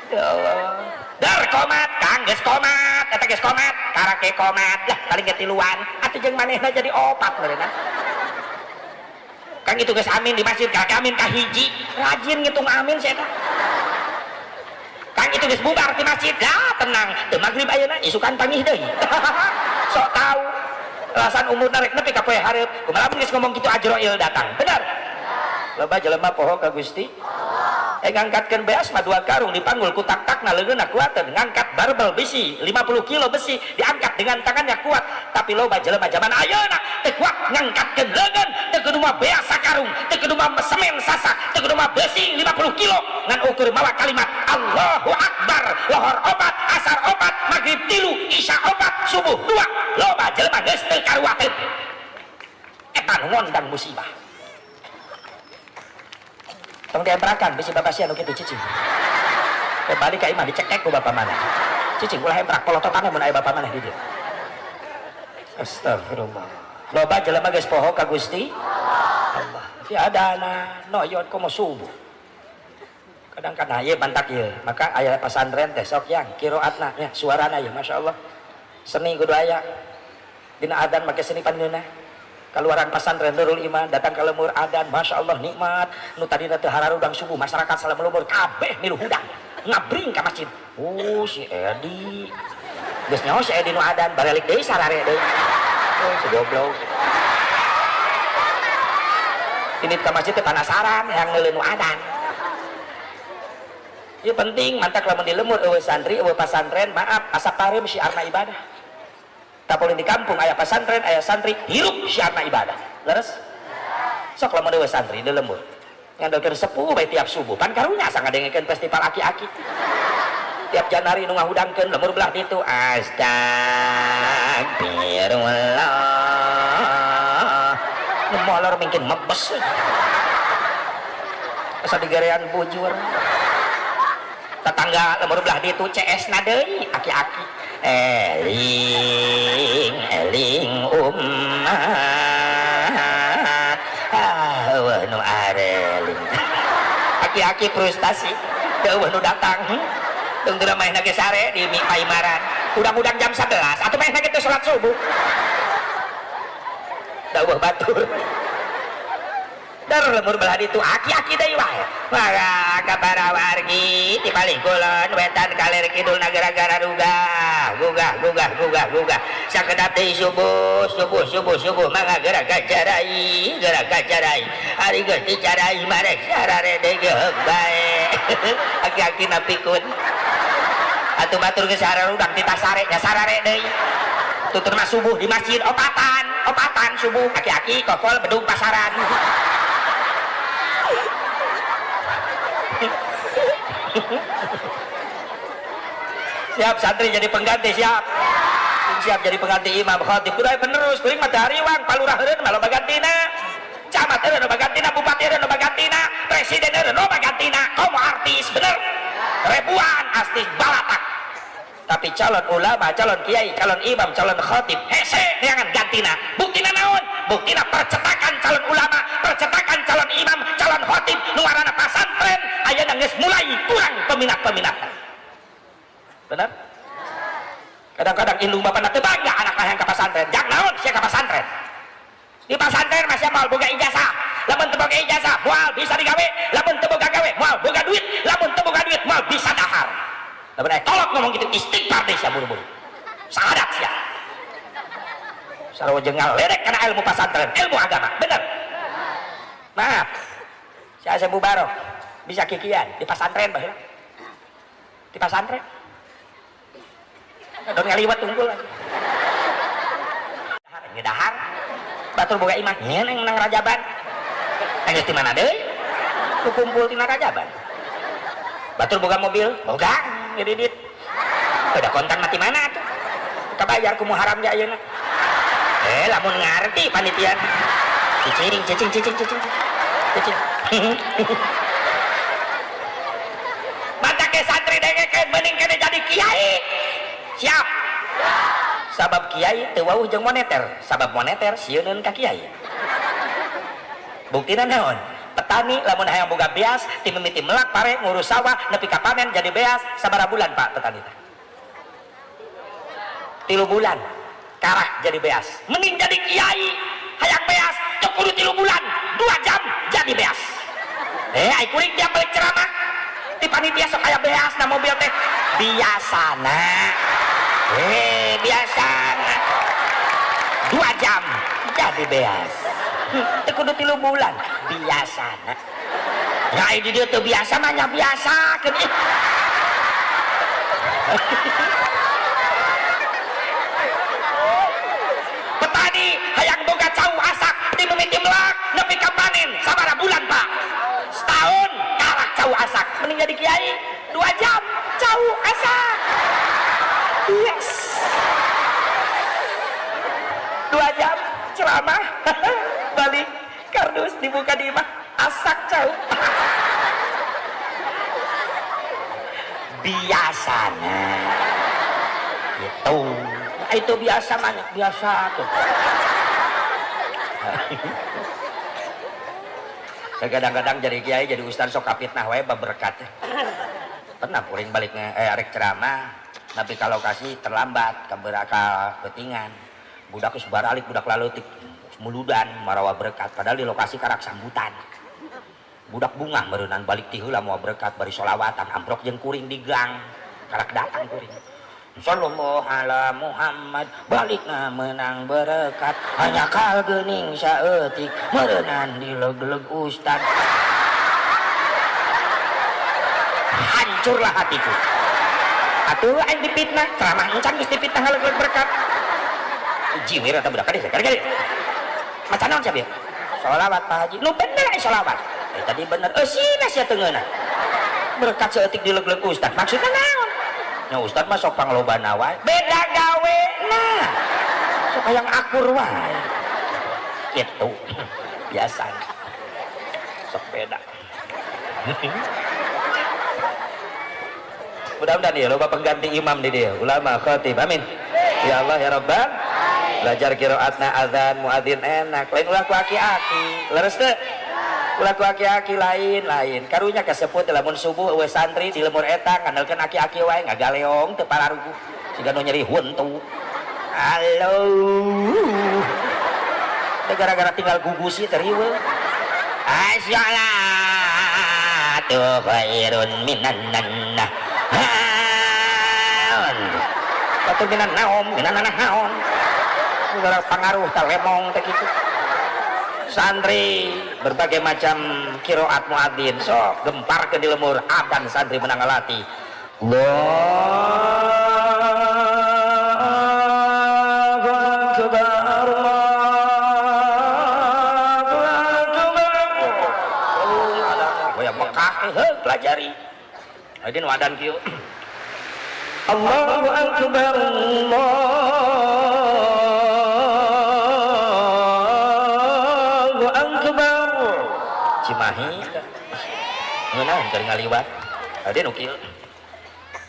Ya Allah. Dar komat, Kang geus komat, eta geus komat, karake komat. Lah paling ge tiluan, atuh jeung manehna jadi opat meureunna. Kang itu geus amin di masjid, karake amin ka hiji, rajin ngitung amin sia eta. Kang itu geus bubar di masjid, lah tenang, teu magrib ayeuna isukan pangih deui. Sok tahu. Alasan umurna rek nepi ka poe hareup, kumaha lamun geus ngomong kitu Ajroil datang. Bener? Loba jelema poho ka Gusti. Ngangkatkeun beas mah 2 karung dipanggul ku tak-takna leungeunna kuateun, ngangkat barbel besi 50 kilo besi diangkat dengan tangannya kuat, tapi loba jelema zaman ayeuna teu kuat ngangkatkeun leungeun, teu kudu mah beas sakarung, teu kudu mah semen sasak, teu kudu mah besi 50 kilo, ngan ukur mawa kalimat Allahu Akbar, lohor opat, asar opat, maghrib 3, isya opat, subuh 2. Loba jelema geus teu karuateun. Eta nu ngondang musibah. Tong diemprakan bisi bapak sia nu kitu cicing. Balik ka imah dicekek ku bapak maneh. Cicing ulah emprak polototanna mun aya bapak maneh di dieu. Astagfirullah. Loba jelema geus poho ka Gusti Allah. Diadana noyot komo subuh. Kadang kana ieu mantak ieu, maka aya pasantren teh sok yang qiraatna nya suarana ieu masyaallah. Seni kudu aya. Dina adan make seni pangeunah. Keluaran pasantren Nurul Iman datang ke lemur adan, masya Allah nikmat. Nu tadina teu hararudang subuh masyarakat salam lemur kabeh milu hudang ngabring ka masjid. Oh si Edi geus nyaho si Edi nu adan barelik deui sarare deui. Oh si goblok. Indit ka masjid teh panasaran hayang neuleun nu adan. Ieu penting mantak lamun di lembur eueuh santri eueuh pasantren, maaf asa pareum syiarna ibadah. Tapolin di kampung aya pasantren aya santri hirup syiarna ibadah. Leres? Sok lamun eueuh santri di lembur. Ngandelkeun sepuh bae tiap subuh. Pan karunya asa ngadengekeun festival aki-aki. Tiap Januari nu ngahudangkeun lembur belah ditu astagfirullah. Nu molor mungkin mebes. Asa digerean bujur. Tetangga lembur belah ditu CS na deui aki-aki. Eling eling umat. Ah eueuh nu areling. Aki-aki frustasi teu eueuh nu datang. Tunggu main lagi sare di paimaran. Udang-udang jam 11 atau main lagi tuh sholat subuh. Dawuh batur. Dar lemur belah ditu aki-aki deui wae. Maka ka para wargi ti palih kulon wetan kaler kidul nagara-gara rugah, gugah gugah gugah gugah. Sakedap deui subuh, subuh subuh subuh mangga gerak kacarai, gerak kacarai. Ari geus dicarai marek sarare deui geuk bae. Aki-aki napikun. Atuh batur geus sararudang ti tasare nya sarare deui. Tutur mah subuh di masjid opatan, opatan subuh aki-aki kokol bedung pasaran. Siap santri jadi pengganti siap. Siap jadi pengganti imam khatib kudu penerus kuring mah hariwang palurah heureun mah loba gantina. Camat heureun loba gantina, bupati heureun loba gantina, presiden heureun loba gantina, komo artis bener. Ribuan artis balatak. Tapi calon ulama, calon kiai, calon imam, calon khatib hese neangan gantina. Buktina naon? Buktina percetakan calon ulama, percetakan calon imam, calon khatib nu ngaranna pasantren ayeuna geus mulai kurang peminat-peminatna. Benar? Kadang-kadang indung bapana teu bangga anakna yang ka pasantren. Jang naon sia ka pasantren? Di pasantren masih moal boga ijazah. Lamun teu boga ijazah moal bisa digawe, lamun teu boga gawe moal boga duit, lamun teu boga duit moal bisa dahar. Lamun aya tolok ngomong gitu istighfar deh sia buru-buru. Sahadat sia. Sarua jeung ngaledek kana ilmu pasantren, ilmu agama, bener. Maaf. Si Asep Mubarok bisa kikian di pasantren baheula. Di pasantren. Don ngaliwat unggul. Dahar ngedahar. Batur boga imah nyeneng nang rajaban. Geus di mana deui? Kumpul tina rajaban. Batur boga mobil, boga ngedidit. Udah kontan mati mana atuh? Kabayar ku muharam ge ayeuna. Lamun ngarti panitia. Cicing cicing cicing cicing. Cicing. Mata ke santri dengekeun mending kene jadi kiai. Siap. Sabab kiai teu wauh jeung moneter, sabab moneter sieuneun ka kiai. Buktina naon? Petani lamun hayang boga beas, ti mimiti melak pare ngurus sawah nepi ka panen jadi beas sabaraha bulan Pak petani teh? 3 bulan karak jadi beas. Mending jadi kiai hayang beas teu kudu 3 bulan, 2 jam jadi beas. Ai kuring tiap balik ceramah ti panitia sok aya beas na mobil teh biasana. Biasana 2 jam jadi beas. Teu kudu 3 bulan biasana. Nah di dieu teu biasa mah nya biasakeun ih. Petani hayang boga cau asak ti mimiti melak nepi ka panen sabaraha bulan Pak? Setahun karak cau asak. Mending jadi kiai 2 jam cau asak. Yes. 2 jam ceramah balik kardus dibuka di imah asak cau. Biasana gitu. Nah, itu biasa mana? Biasa tuh. Kadang-kadang jadi kiai jadi ustaz sok kapitnah wae baberkat. Pernah puring balik arek ceramah tapi kalau kasih terlambat keberaka ketingan. Budak geus baralik budak laleutik muludan marawa berkat padahal di lokasi karak sambutan. Budak bungah meureunnan balik ti heula moal berkat bari solawatan amprok jeung kuring di gang karak datang kuring. Sallallahu ala Muhammad balikna menang berkat hanya kal geuning saeutik meureunnan dileg-leg ustad. Hancurlah hatiku. Atuh aing dipitnah, ceramah encan geus dipitnah ngaleg-leg berkat. Jiwir eta budak kadieu, kadieu. Maca naon sia bieu? Sholawat Pak Haji. Nu bener ai sholawat. Tadi bener. Eusina sia teu ngeunah. Berkat saeutik dileg-leg ustad. Maksudna naon? Nya ustad mah sok panglobana wae. Beda gawe nah. Sok hayang akur wae. Kitu. Biasa. Sok beda. Mudah-mudahan ya loba pengganti imam di dia, ulama khatib. Amin. Ya Allah ya Rabbal. Belajar qiraatna azan muadzin enak. Lain ulah ku aki-aki. Leres teu? Ulah ku aki-aki lain-lain. Karunya kaseput lamun subuh eueuh santri di lemur eta ngandalkeun aki-aki wae ngagaleong teu pararuguh. Siga nu nyeri huntu. Halo. Teh gara-gara tinggal gugusi teh riweuh. Assalatu khairun minan nannah. Haon. Batur minan naom, minan naon. Gara pangaruh tah lemong teh kitu. Santri berbagai macam kiroat muadzin sok gempar ke di lemur adan santri menang ngalati. Allahu akbar, Allahu akbar. Oh, ya Mekah heuh pelajari. Ayeuna wadan kieu. Allahu akbar, Allahu akbar. Cimahi ngeunah keur ngaliwat. Ade nu kieu.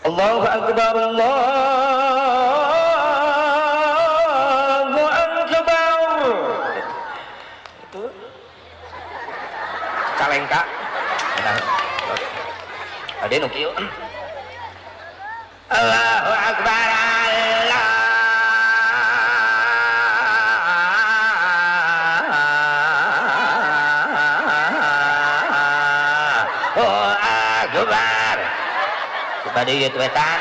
Allahu akbar, Allahu akbar. Itu calengka. Ade nu kieu. Allahu akbar, Allahu akbar. Cibaduyut wetan.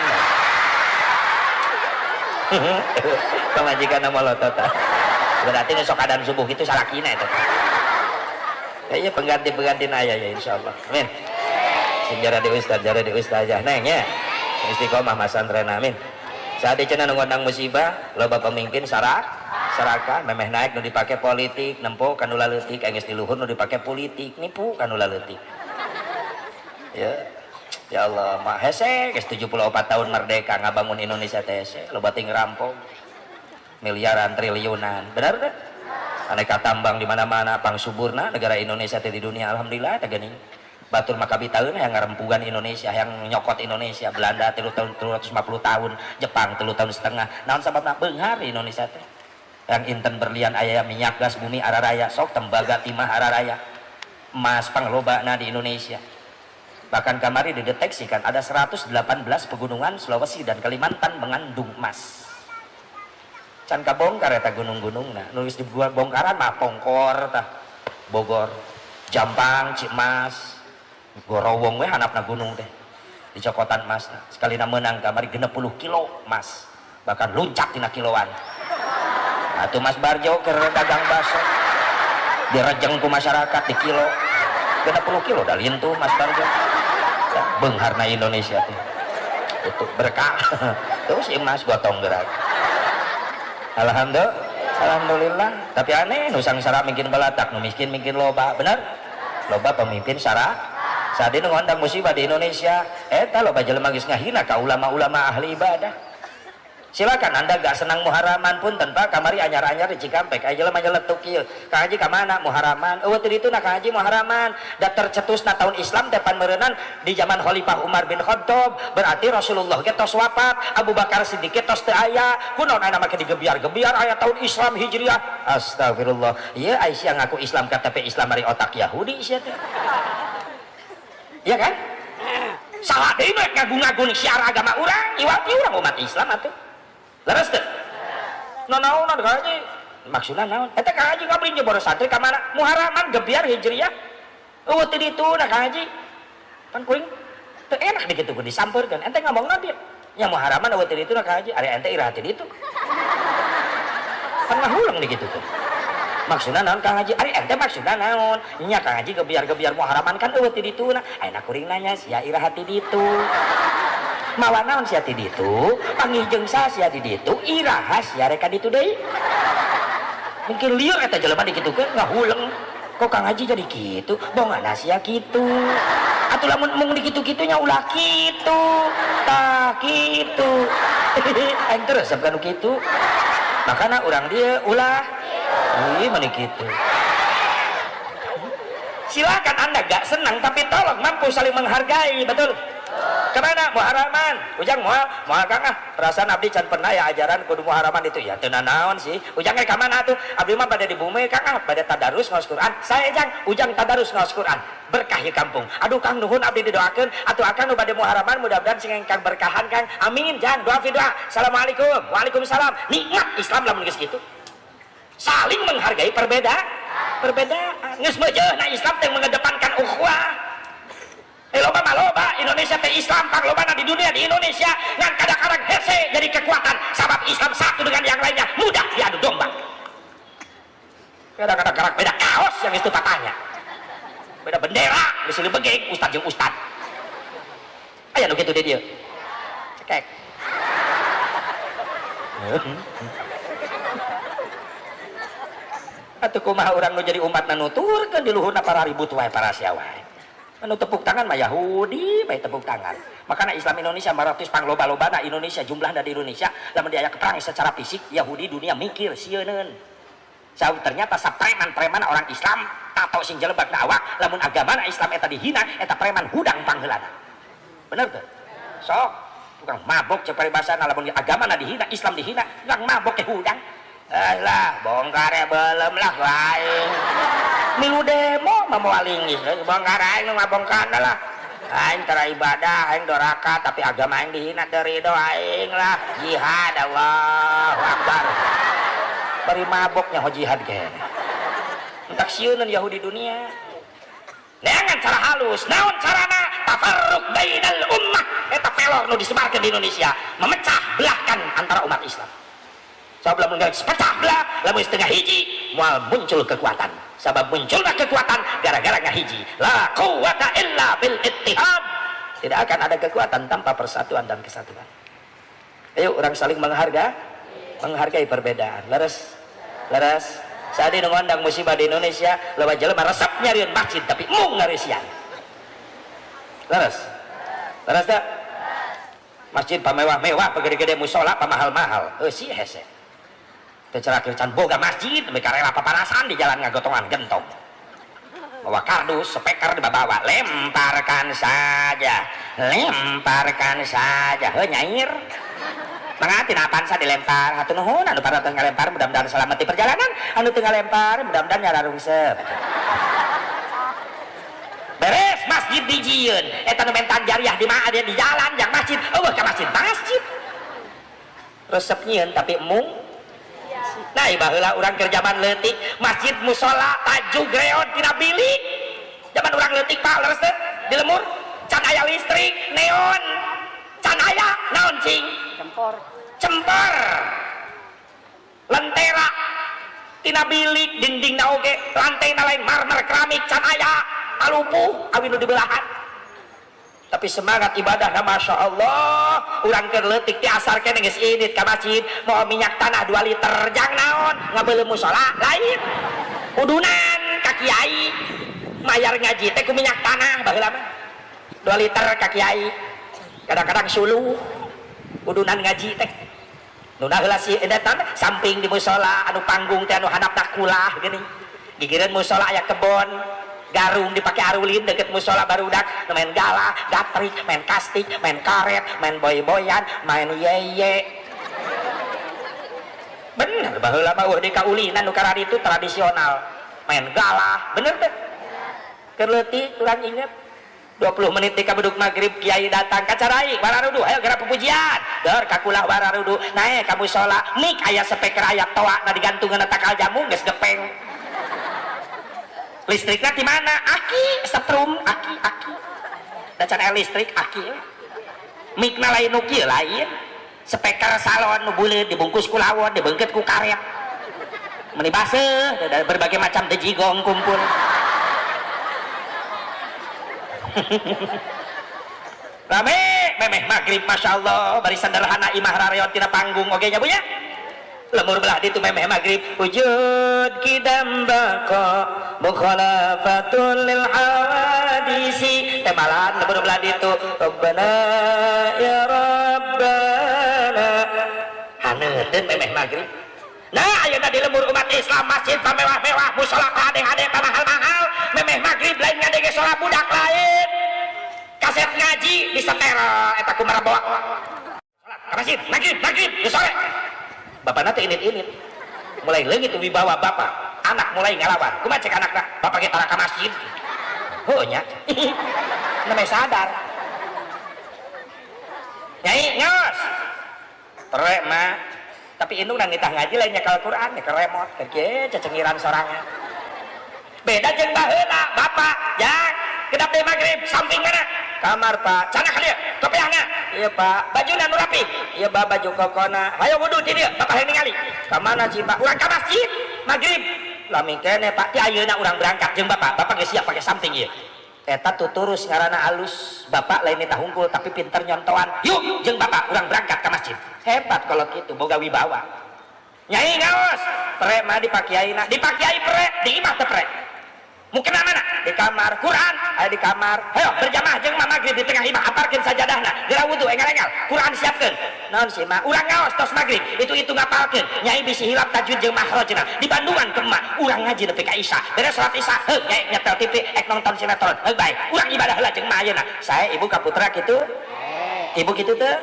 Pamajikan molotot. Berarti nu sok adan subuh itu salakina eta. Kayaknya pengganti-pengganti aya ya insyaallah. Amin. Sing jara di ustaz, jara di ustazah neng ya. Istiqomah masantren amin. Saat cenah nu ngondang musibah, loba pemimpin saraka memeh naik nu dipake politik, nempo kanu laleutik, geus di luhur nu dipake politik, nipu kanu laleutik. Ya. Ya Allah, mah hese geus 74 tahun merdeka ngabangun Indonesia teh hese, loba ting rampok. Miliaran, triliunan. Benar teh? Aneka tambang di mana-mana, pangsuburna negara Indonesia teh di dunia alhamdulillah teh geuning. Batur makabitaeun yang ngarempugan Indonesia, yang nyokot Indonesia, Belanda 3 tahun 350 tahun, Jepang 3 tahun setengah. Naon sababna beunghar Indonesia teh? Yang inten berlian aya minyak gas bumi araraya, sok tembaga timah araraya. Emas panglobana di Indonesia. Bahkan kamari dideteksikan ada 118 pegunungan Sulawesi dan Kalimantan mengandung emas. Can kabongkar eta gunung-gunungna, nulis di bongkaran mah Pongkor tah, Bogor, Jampang, Cimas, Gorowong we hanapna gunung teh dicokotan emas. Sekali na menang kamari 60 kilo emas, bahkan luncat tina kiloan. Atuh Mas Barjo keur dagang bakso direjeng ku masyarakat di kilo 60 kilo dah lintuh Mas Barjo. Beungharna Indonesia teh itu berkah. Terus emas gotong gerak. Alhamdulillah, alhamdulillah. Tapi aneh nu sangsara mungkin balatak, nu miskin mungkin loba, benar? Loba pemimpin sara. Saat ini ngondang musibah di Indonesia, eta loba jelema geus ngahina ka ulama-ulama ahli ibadah. Silakan Anda gak senang muharaman pun tanpa kamari anyar-anyar di Cikampek. Aya jelema nyeletuk kieu. Kang Haji ka mana muharaman? Eueuh teu ditu na Kang Haji muharaman. Da tercetusna tahun Islam teh pan meureunnan di zaman Khalifah Umar bin Khattab. Berarti Rasulullah ge tos wafat, Abu Bakar Siddiq ge tos teu aya. Kunaon aya make digebiar-gebiar aya tahun Islam Hijriah. Astagfirullah. Ieu Aisyah ngaku Islam KTP Islam ari otak Yahudi sia teh. Iya kan? Salah deui nu ngagung-ngagung syiar agama urang, iwati urang umat Islam atuh. Leres teu? Nanaonan Kang Haji? Maksudna naon? Eta Kang Haji ngabring jeung boros santri ka mana? Muharaman gebiar Hijriah. Eueuh teu ditu na Kang Haji. Pan kuring teu enak dikitu ku disampeurkeun. Ente ngomongna dia. Nya muharaman eueuh ti ditu Kang Haji, ari ente iraha ti ditu. Kan ngahuleng di kitu tuh. Maksudna naon Kang Haji? Ari ente maksudna naon? Nya Kang Haji gebiar-gebiar muharaman kan eueuh ti ditu na. Ayeuna kuring nanya sia iraha ti ditu. Mawa naon sia ti ditu? Panggih jeung saha sia di ditu? Iraha sia rek ka ditu deui? Mungkin lieur eta jelema dikitukeun ngahuleng. Kok Kang Haji jadi kitu? Bongana sia kitu. Atuh lamun mung dikitu-kitunya ulah kitu. Tah kitu. Aing teu resep kanu kitu. Makana urang dieu ulah. Ih, meni kitu. Silakan Anda gak senang tapi tolong mampu saling menghargai, betul? Kemana? Muharaman. Ujang moal, moal Kang ah. Perasaan abdi can pernah ya ajaran kudu muharaman itu. Ya teu nanaon sih. Ujang ge ka mana atuh? Abdi mah bade di bumi Kang ah, bade tadarus ngaos Quran. Saya jang, ujang tadarus ngaos Quran. Berkah ieu kampung. Aduh Kang nuhun abdi didoakeun. Atuh akang nu bade muharaman mudah-mudahan sing engkang berkahan Kang. Amin jang, doa fi doa. Assalamualaikum. Waalaikumsalam. Nikmat Islam lamun geus kitu. Saling menghargai perbedaan. Perbedaan. Geus meujeuna Islam teh mengedepankan ukhuwah. Loba mah loba Indonesia teh Islam panglobana di dunia di Indonesia ngan kadang-kadang hese jadi kekuatan sabab Islam satu dengan yang lainnya mudah diadu domba. Kadang-kadang karak beda kaos yang itu tatanya. Beda bendera geus begeng ustad jeung ustad. Aya nu kitu di dieu. Cekek. Atuh kumaha urang nu jadi umatna nuturkeun di luhurna para ribut wae para sia wae. Anu tepuk tangan mah Yahudi bae tepuk tangan. Makana Islam Indonesia 400 pangloba-lobana Indonesia jumlahna di Indonesia lamun diaya perang secara fisik Yahudi dunia mikir sieuneun. Sabab ternyata sapreman-preman orang Islam tato sing jelebakna awak lamun agamana Islam eta dihina eta preman hudang pangheulana. Bener teu? Sok tukang mabok ceuk paribasana lamun agamana dihina Islam dihina tukang mabok ke hudang. Alah bongkar belum lah aing. Milu demo mah moal linggis bongkar aing nu ngabongkarna lah. Aing tara ibadah aing doraka tapi agama aing dihina teu ridho aing lah. Jihad Allahu Akbar. Bari mabok nyaho jihad kene. Entak sieuneun Yahudi dunia. Neangan cara halus, naon carana tafarruq bainal ummah eta pelor nu disebarkeun di Indonesia, memecah belahkan antara umat Islam. Sabab lamun geus pecah belah, lamun setengah hiji moal muncul kekuatan. Sabab munculna kekuatan gara-gara ngahiji. La quwata illa bil ittihad. Tidak akan ada kekuatan tanpa persatuan dan kesatuan. Ayo orang saling menghargai perbedaan. Leres, leres. Saat ini ngondang musibah di Indonesia, loba jelema resep nyarian masjid tapi mung ngareusian. Leres, leres tak? Masjid pamewah-mewah, pagede-gede musola pamahal-mahal. Eusi hese. Teu cerakir can boga masjid, mereka rela papanasan di jalan ngagotongan gentong. Bawa kardus, speaker dibawa, lemparkan saja, lemparkan saja. Heuh nyair. Mangga tina Avanza dilempar, hatur nuhun anu para teu ngalempar mudah-mudahan selamat di perjalanan, anu teu ngalempar mudah-mudahan nyararungsep. Beres masjid dijieun, eta nu mentan jariah di mana di jalan yang masjid, eueuh ka masjid, masjid. Resep nyieun tapi mung. Nah, baheula urang keur jaman leutik, masjid musola tajuk reon tina bilik. Jaman urang leutik Pak leres teh di lemur, can aya listrik, neon. Can aya naon cing? Cempor. Cempor. Lentera tina bilik dindingna oge, lantaina lain marmer keramik can aya, alupuh awi nu dibelahan. Tapi semangat ibadahna Masya Allah, urang keur leutik ti asar keneh geus indit ka masjid, mawa minyak tanah 2 liter jang naon ngabeuleuh musola lain. Udunan ka kiai mayar ngaji teh ku minyak tanah baheula mah. 2 liter ka kiai. Kadang-kadang suluh udunan ngaji teh. Nu heula si eta samping di musola anu panggung teh anu handapna kulah geuning. Gigireun musola aya kebon. Garung dipakai arulin deket musola barudak main galah, gatrik, main kastik, main karet, main boy-boyan, main yeye. Bener baheula mah eueuh di kaulinan nu karari itu tradisional. Main galah, bener teh. Keur leutik urang inget 20 menit di kabeduk maghrib kiai datang ka carai wararudu ayo gerak pujian. Dor kakulah wararudu naek ka musola mik aya speaker aya toa na digantungan takal jamu geus gepeng. Listriknya di mana? Aki, setrum, aki, aki. Da can aya listrik, aki. Mikna lain nu kieu lain. Speaker salon nu buleut dibungkus ku lawon, dibeungkeut ku karet. Meni baseuh, ada berbagai macam dejigong kumpul. Rame memeh maghrib masya Allah bari sederhana imah rareot tina panggung oge nya bu nya. Lemur belah ditu memeh maghrib wujud kidam baqa mukhalafatul lil hawadisi teh malahan lemur belah ditu Rabbana ya Rabbana haneuteun memeh maghrib. Nah ayeuna di lembur umat Islam masjid pamewah-mewah musala hade-hade pamahal-mahal memeh maghrib lain ngadenge salat budak lain kaset ngaji disetel eta ku marabawa salat ka masjid maghrib maghrib geus sore bapana teh init-init mulai leungit wibawa bapak anak mulai ngalawan kumaha cek anakna bapak ge tara ka masjid heuh nya namanya sadar nyai ngaos terek mah tapi indung nang nitah ngaji lain nyekal Quran nyekel remote keur kieu cecengiran sorangan beda jeung baheula bapak jang kedap deui maghrib samping mana kamar pak cana ka dieu topeahna ieu pak bajuna nu rapi ieu ba baju kokona hayo wudu ti dieu bapak hayang ningali ka mana sih pak urang ka masjid maghrib lami keneh pak ti ayeuna urang berangkat jeung bapak bapak geus siap pake samping ieu eta tuturus ngaranna alus bapak lain nitah hungkul tapi pinter nyontoan yuk jeung bapak urang berangkat ka masjid hebat kalau gitu boga wibawa nyai ngaos pre mah dipakiaina dipakiai pre di imah teh pre mukena mana di kamar Quran aya di kamar hayo berjamaah jeung mah maghrib di tengah imah aparkeun sajadahna geura wudu engal-engal Quran siapkeun naon sih mah urang ngaos tos maghrib itu ngapalkeun nyai bisi hilap tajwid jeung makhrajna di Bandungan ke emak urang ngaji nepi ka isya beres salat isya heuh nyai nyetel TV ek nonton sinetron heuh bae urang ibadah heula jeung emak ayeuna sae ibu ka putra kitu ibu kitu teu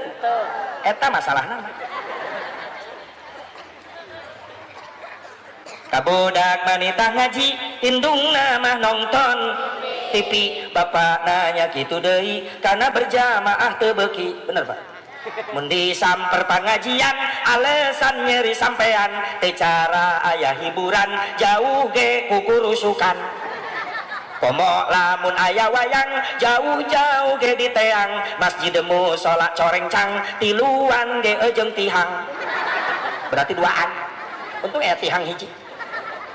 eta masalahna mah kabudak manitah ngaji indungna mah nonton TV bapak nanya kitu deui karena berjamaah teu beuki bener pak mun disamper pangajian alasan nyeri sampean teu cara aya hiburan jauh ge kukurusukan komo lamun aya wayang jauh-jauh ge diteang masjid musala corengcang tiluan ge eujeung tihang berarti duaan untung aya tihang hiji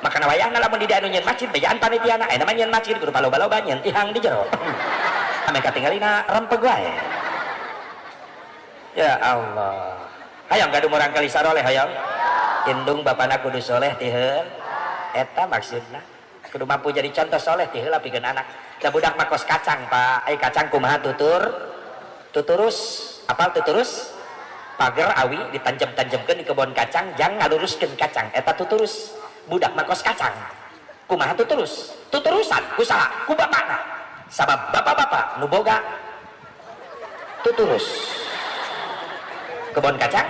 makana wayahna lamun di anu nyeun masjid bejaan panitiana aya mah nyeun masjid kudu paloba-loba nyeun tihang di jero ame katingalina rempeg wae ya Allah hayang gaduh murang kali saroleh hayang indung bapana kudu soleh ti heul eta maksudna kudu mampu jadi contoh soleh ti heula pikeun anak da budak mah kos kacang pak ai kacang kumaha tutur tuturus apal tuturus pager awi ditanjem-tanjemkeun di kebon kacang jang ngaluruskeun kacang eta tuturus budak mah kos kacang kumaha tuturus tuturusan usaha ku bapana sabab bapak-bapak nu boga tuturus kebon kacang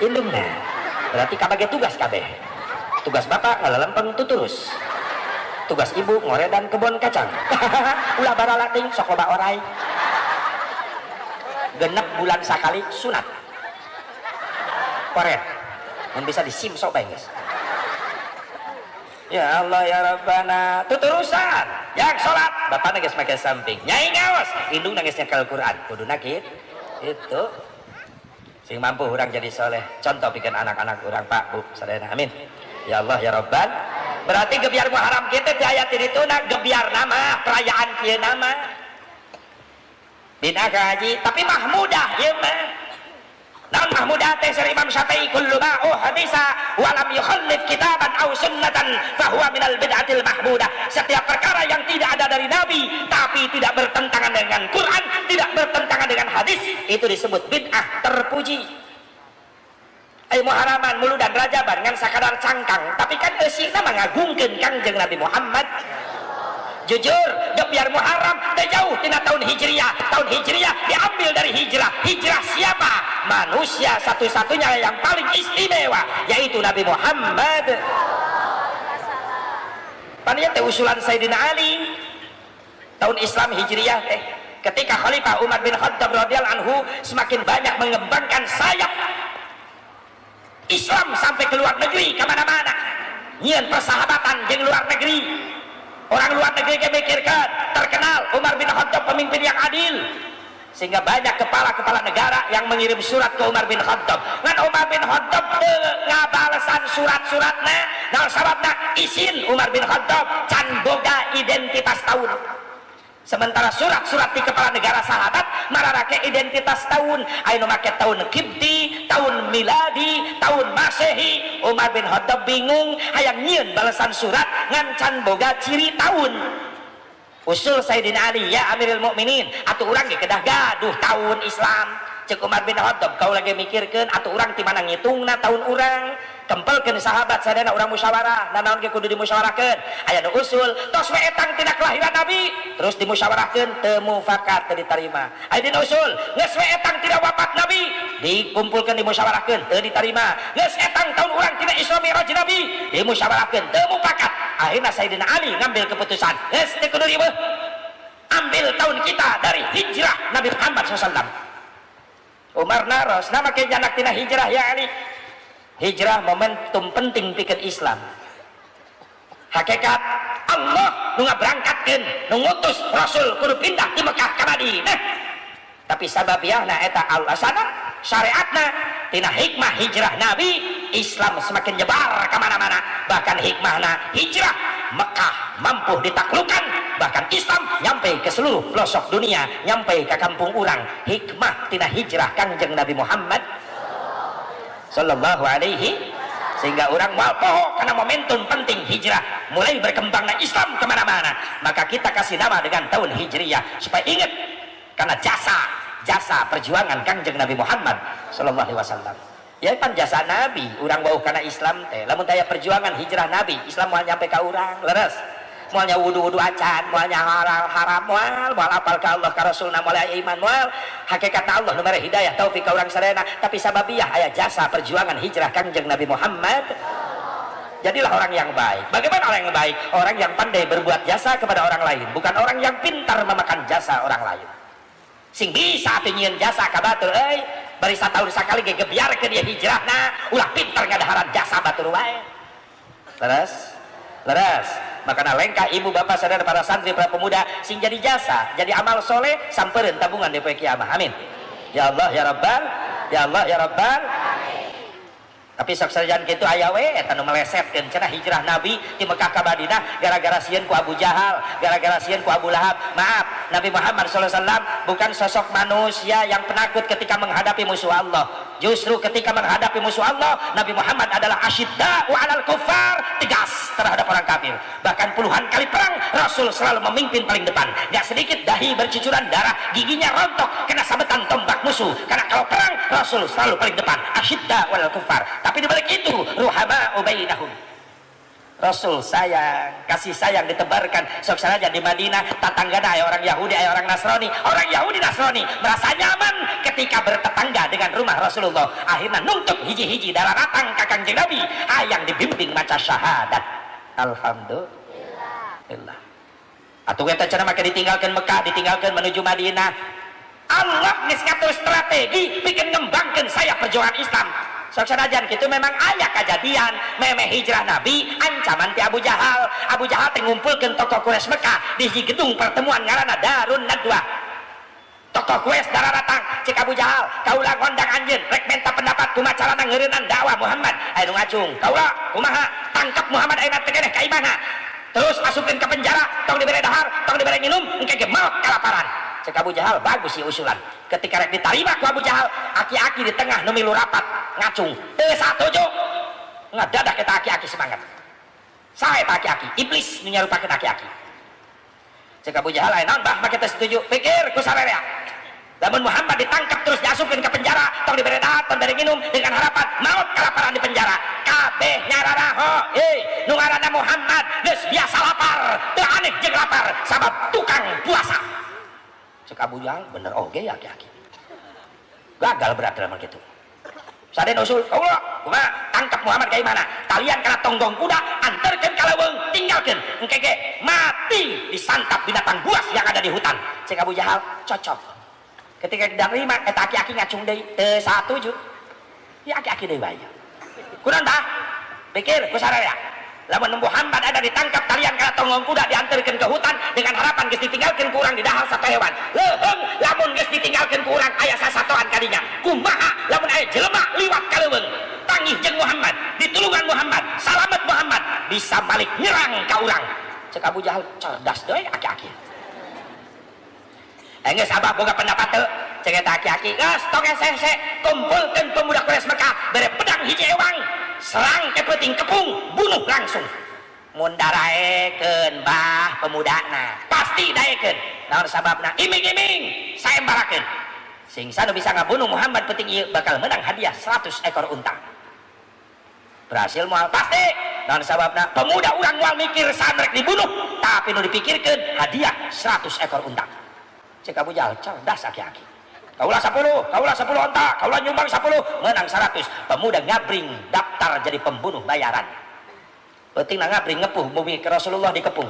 indungna berarti kabage tugas kabeh tugas bapak ngalalempeng tuturus tugas ibu ngoredan kebon kacang ulah baralating sok loba orai genep bulan sakali sunat koret mun bisa disimsok bae geus ya Allah ya Rabbana tuturusan yang salat bapana geus make samping nyai ngaos indung geus nyekel Quran kuduna kitu itu sing mampu urang jadi soleh contoh pikeun anak-anak urang pak bu sadayana amin ya Allah ya Rabban berarti gebyar Muharram kita di ayat itu nak gebyar nama perayaan kieu nama bid'ah haji tapi mahmudah ieu mah naon mahmudah teh sari Imam Syafi'i kullu ma uhdisa wa lam yukhallif kitaban aw sunnatan fahuwa minal bid'atil mahmudah setiap perkara yang tidak ada dari Nabi tapi tidak bertentangan dengan Quran tidak bertentangan dengan hadis itu disebut bid'ah terpuji. Ai Muharraman muludan rajaban ngan sakadar cangkang tapi kan eusina mah ngagungkeun Kangjeng Nabi Muhammad jujur gebyar Muharram teh jauh tina tahun Hijriah tahun Hijriah diambil dari hijrah hijrah siapa manusia satu-satunya yang paling istimewa yaitu Nabi Muhammad panitia teh usulan Sayyidina Ali tahun Islam Hijriah teh ketika Khalifah Umar bin Khattab radhiyallahu anhu semakin banyak mengembangkan sayap Islam sampai ke luar negeri kemana-mana nyian persahabatan jeung luar negeri orang luar negeri kemikirkan terkenal Umar bin Khattab pemimpin yang adil Sehingga banyak kepala-kepala negara yang mengirim surat ke Umar bin Khattab. Ngan Umar bin Khattab teu ngabalesan surat-suratna, naon sababna? Isin Umar bin Khattab can boga identitas tahun. Sementara surat-surat di kepala negara sahabat mararake identitas tahun, aya nu make tahun Kibti, tahun Miladi, tahun Masehi. Umar bin Khattab bingung hayang nyieun balesan surat ngan can boga ciri tahun. Usul Sayyidina Ali, ya Amirul Mukminin, atuh urang ge kedah gaduh tahun Islam. Cek Umar bin Khattab, kau lagi mikirkeun atuh urang ti mana ngitungna tahun urang? Kempelkeun sahabat sadayana urang musyawarah, nanaon ge kudu dimusyawarahkeun. Aya nu usul, tos we etang tina kelahiran Nabi, terus dimusyawarahkeun teu mufakat, teu ditarima. Aya dina usul, geus we etang tina wafat Nabi, dikumpulkeun dimusyawarahkeun teu ditarima. Geus etang tahun urang tina Isra Mi'raj Nabi, dimusyawarahkeun teu mufakat. Akhirna Sayyidina Ali ngambil keputusan, geus teu kudu riweuh, ambil tahun kita dari hijrah Nabi Muhammad shallallahu alaihi wasallam. Umar naros, nama ke janak tina hijrah ya Ali? Hijrah momentum penting pikeun Islam. Hakikat Allah nu ngaberangkatkeun, nu ngutus Rasul kudu pindah di Mekah ka Madinah. Tapi sababiahna eta alasana syariatna tina hikmah hijrah Nabi, Islam semakin nyebar ka mana-mana. Bahkan hikmahna hijrah Mekah mampu ditaklukkan, bahkan Islam nyampe ke seluruh pelosok dunia, nyampe ke kampung urang. Hikmah tina hijrah Kangjeng Nabi Muhammad sallallahu alaihi, sehingga orang moal poho karena momentum penting hijrah mulai berkembangnya Islam kemana-mana. Maka kita kasih nama dengan tahun Hijriyah supaya ingat karena jasa jasa perjuangan Kangjeng Nabi Muhammad sallallahu alaihi wasallam. Ya kan jasa Nabi urang bau karena Islam teh. Lamun taya perjuangan hijrah Nabi, Islam moal nyampe ka urang, leres. Moalnya wudu-wudu acan, moalnya halal haram moal, moal apal ka Allah ka Rasulna, moal aya iman moal. Hakikat Allah nu mere hidayah taufik ka urang sadayana, tapi sababiah aya jasa perjuangan hijrah Kangjeng Nabi Muhammad. Jadilah orang yang baik. Bagaimana orang yang baik? Orang yang pandai berbuat jasa kepada orang lain, bukan orang yang pintar memakan jasa orang lain. Sing bisa atuh nyieun jasa ka batur euy, bari satahun sakali ge gebyarkeun ieu hijrahna, ulah pintar ngadaharan jasa batur wae. Leres? Leres. Makana lengkah ibu bapak saudara para santri para pemuda sing jadi jasa, jadi amal soleh sampereun tabungan di poe kiamah. Amin. Ya Allah ya Rabbal, ya Allah ya Rabbal. Tapi sok sanajan kitu aya we eta nu melesetkeun cenah hijrah Nabi di Mekah ka Madinah gara-gara sieun ku Abu Jahal, gara-gara sieun ku Abu Lahab. Maaf, Nabi Muhammad shallallahu alaihi wasallam bukan sosok manusia yang penakut ketika menghadapi musuh Allah. Justru ketika menghadapi musuh Allah, Nabi Muhammad adalah asyidda'u 'alal kufar, tegas terhadap orang kafir. Bahkan puluhan kali perang, Rasul selalu memimpin paling depan. Gak sedikit dahi bercucuran darah, giginya rontok kena sabetan tombak musuh. Karena kalau perang, Rasul selalu paling depan, asyidda'u 'alal kufar. Tapi dibalik itu, ruhama'u bainahum. Rasul sayang, kasih sayang ditebarkan. Sok saja di Madinah, tetanggana aya orang Yahudi, aya orang Nasrani. Orang Yahudi Nasrani merasa nyaman ketika bertetangga dengan rumah Rasulullah. Akhirnya nuntut hiji-hiji darah ratang ka Kangjeng Nabi, hayang dibimbing maca syahadat. Alhamdulillah. Atuh eta cenah make ditinggalkeun Mekah, ditinggalkeun menuju Madinah. Allah geus ngatur strategi bikin ngembangkeun sayap perjuangan Islam. Sok sanajan kitu memang aya kajadian memeh hijrah Nabi ancaman ti Abu Jahal. Abu Jahal teh ngumpulkeun tokoh Quraisy Mekah di hiji gedung pertemuan ngaranna Darun Nadwa. Tokoh Quraisy dararatang, cek Abu Jahal, kaula ngondang anjeun rek minta pendapat kumaha carana ngeureunnan dakwah Muhammad. Aya nu ngacung, kaula kumaha tangkap Muhammad ayeuna teh keneh ka imahna. Terus asupkeun ke penjara, tong dibere dahar, tong dibere minum, engke ge maot kalaparan. Cek Abu Jahal, bagus sih usulan. Ketika rek ditarima ku Abu Jahal, aki-aki di tengah nu milu rapat ngacung, teu satuju. Ngadadak eta aki-aki semangat. Saha eta aki-aki? Iblis nu nyarupakeun aki-aki. Cek Abu Jahal, aya naon bah make teu setuju? Pikir ku sarerea. Lamun Muhammad ditangkap terus diasupkeun ke penjara, tong dibere dahar, tong dibere minum dengan harapan maut kalaparan di penjara. Kabeh nyararaho, hei, nu ngaranna Muhammad geus biasa lapar, teu aneh jeung lapar sabab tukang puasa. Cek Abu Jahal, bener oge ya aki-aki. Gagal berarti lamun kitu. Saden usul, Allah, kumaha tangkap Muhammad ka imahna? Talian kana tonggong kuda, anterkeun ka leuweung, tinggalkeun. Engke ge mati disantap binatang buas yang ada di hutan. Cek Abu Jahal, cocok. Ketika diterima eta aki-aki ngacung deui, teu satuju. Ya aki-aki deui bae. Kunaon tah? Pikir ku sararea. Lamun Muhammad ada ditangkap talian kana tonggong kuda diantarkeun ke hutan dengan harapan geus ditinggalkeun ku urang di dahar satu hewan. Leuheung lamun geus ditinggalkeun ku urang aya sasatoan kadinya. Kumaha lamun aya jelema liwat ka leuweung tangih jeung Muhammad, ditulungan Muhammad, salamet Muhammad, bisa balik nyerang ka urang. Cek Abu Jahal cerdas deui aki-aki. Geus abah boga pendapat teu? Cek eta aki-aki, geus tong hese-hese, kumpulkeun pemuda Quraisy Mekah, bere pedang hiji ewang, serang ke peuting kepung, bunuh langsung. Mun daraekeun bah pemudana, pasti daekeun. Naon sababna? Iming-iming saembarakeun. Sing sanu bisa ngabunuh Muhammad peuting ieu bakal menang hadiah 100 ekor unta. Berhasil moal pasti. Naon sababna? Pemuda urang moal mikir saha rek dibunuh, tapi nu dipikirkeun hadiah 100 ekor unta. Cek Abu Jahal cerdas aki-aki. Kaulah 10, kaulah 10 onta, kaulah nyumbang 10, menang 100. Pemuda ngabring daftar jadi pembunuh bayaran. Penting ngabring ngepuh bumi ke Rasulullah dikepung.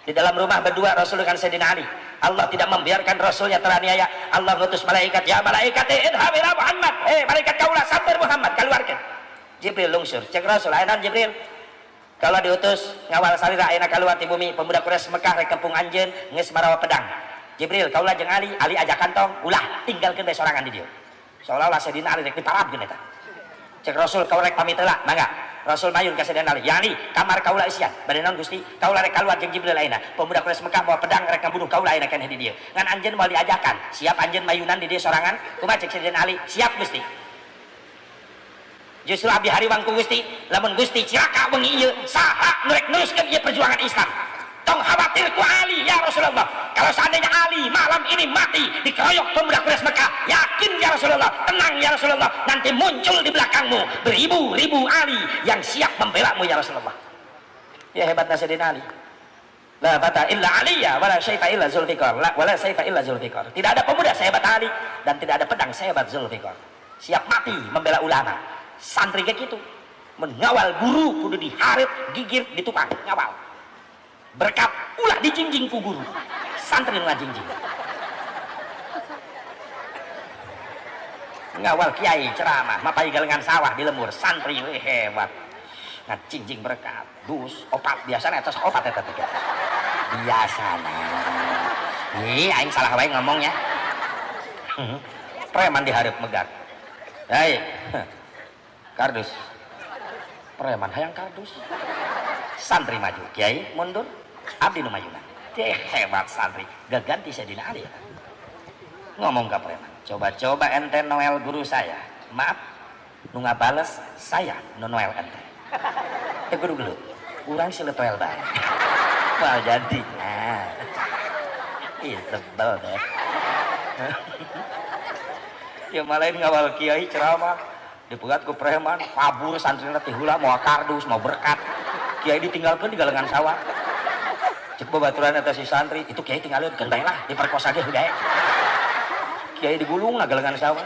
Di dalam rumah berdua Rasul dengan Sayyidina Ali. Allah tidak membiarkan Rasulnya teraniaya. Allah ngutus malaikat, ya malaikat idhab ila Muhammad. Malaikat kaulah sambar Muhammad keluarkan. Jibril lungsur. Cek Rasul, ayeuna Jibril. Kalau diutus ngawal salira ayeuna keluar ti bumi pemuda Quraisy Mekah rek kepung anjeun geus marawa pedang. Jibril kaulah jeung Ali, Ali aja kantong, ulah tinggalkeun bae sorangan di dieu. Seolah-olah Sayyidina Ali rek diparabkeun eta. Cek Rasul kaula rek pamit heula, mangga. Rasul mayun ka Sayyidina Ali, ya Ali, kamar kaula isian. Bade naon Gusti? Kaula rek kaluar jeung Jibril ayeuna. Pemuda Quraisy Mekah bawa pedang rek ngabunuh kaula ayeuna keneh di dieu. Ngan anjeun moal diajakan. Siap anjeun mayunan di dieu sorangan? Kumaha cek Sayyidina Ali? Siap Gusti. Justru abdi hariwang ku Gusti, lamun Gusti cilaka wengi ieu, saha nu rek neruskeun ieu perjuangan Islam? Tong khawatir ku Ali ya Rasulullah. Kalau seandainya Ali malam ini mati dikeroyok pemuda Quraisy Mekah, yakin ya Rasulullah, tenang ya Rasulullah, nanti muncul di belakangmu beribu-ribu Ali yang siap membelamu ya Rasulullah. Ya hebatnya Sayyidina Ali. La fata illa Aliyah wala syaifa illa Zulfikar. La wala saifa illa Zulfikar. Tidak ada pemuda sehebat Ali dan tidak ada pedang sehebat Zulfikar. Siap mati membela ulama. Santri kayak gitu. Mengawal guru kudu diharit, gigir, ditukang, ngawal. Berkat ulah dijingjing ku guru. Santri nu ngajingjing. Ngawal kiai ceramah, mapai galengan sawah di lemur, santri we hebat. Ngajingjing berkat, dus, opat biasana eta opat eta teh. Biasana. Ih, aing salah wae ngomongnya. Preman dihareup megat. Hei. Kardus. Preman hayang kardus. Santri maju, kiai mundur, abdi nu mayuna. Teh hebat santri, gaganti Sayyidina Ali. Ngomong ka preman, coba-coba ente Noel guru saya. Maaf, nu ngabales saya nu Noel ente. Teu kudu gelut. Urang si letoel bae. Wah jadi. Nah. Ih sebel deh. Ya malain ngawal kiai ceramah dipegat ku preman, kabur santrina teh heula moal kardus, mau berkat. Kiai ditinggalkeun di galengan sawah. Cek babaturan eta si santri, itu kiai tinggalkeun keun bae lah, diperkosa ge heuh. Kiai digulung na galengan sawah.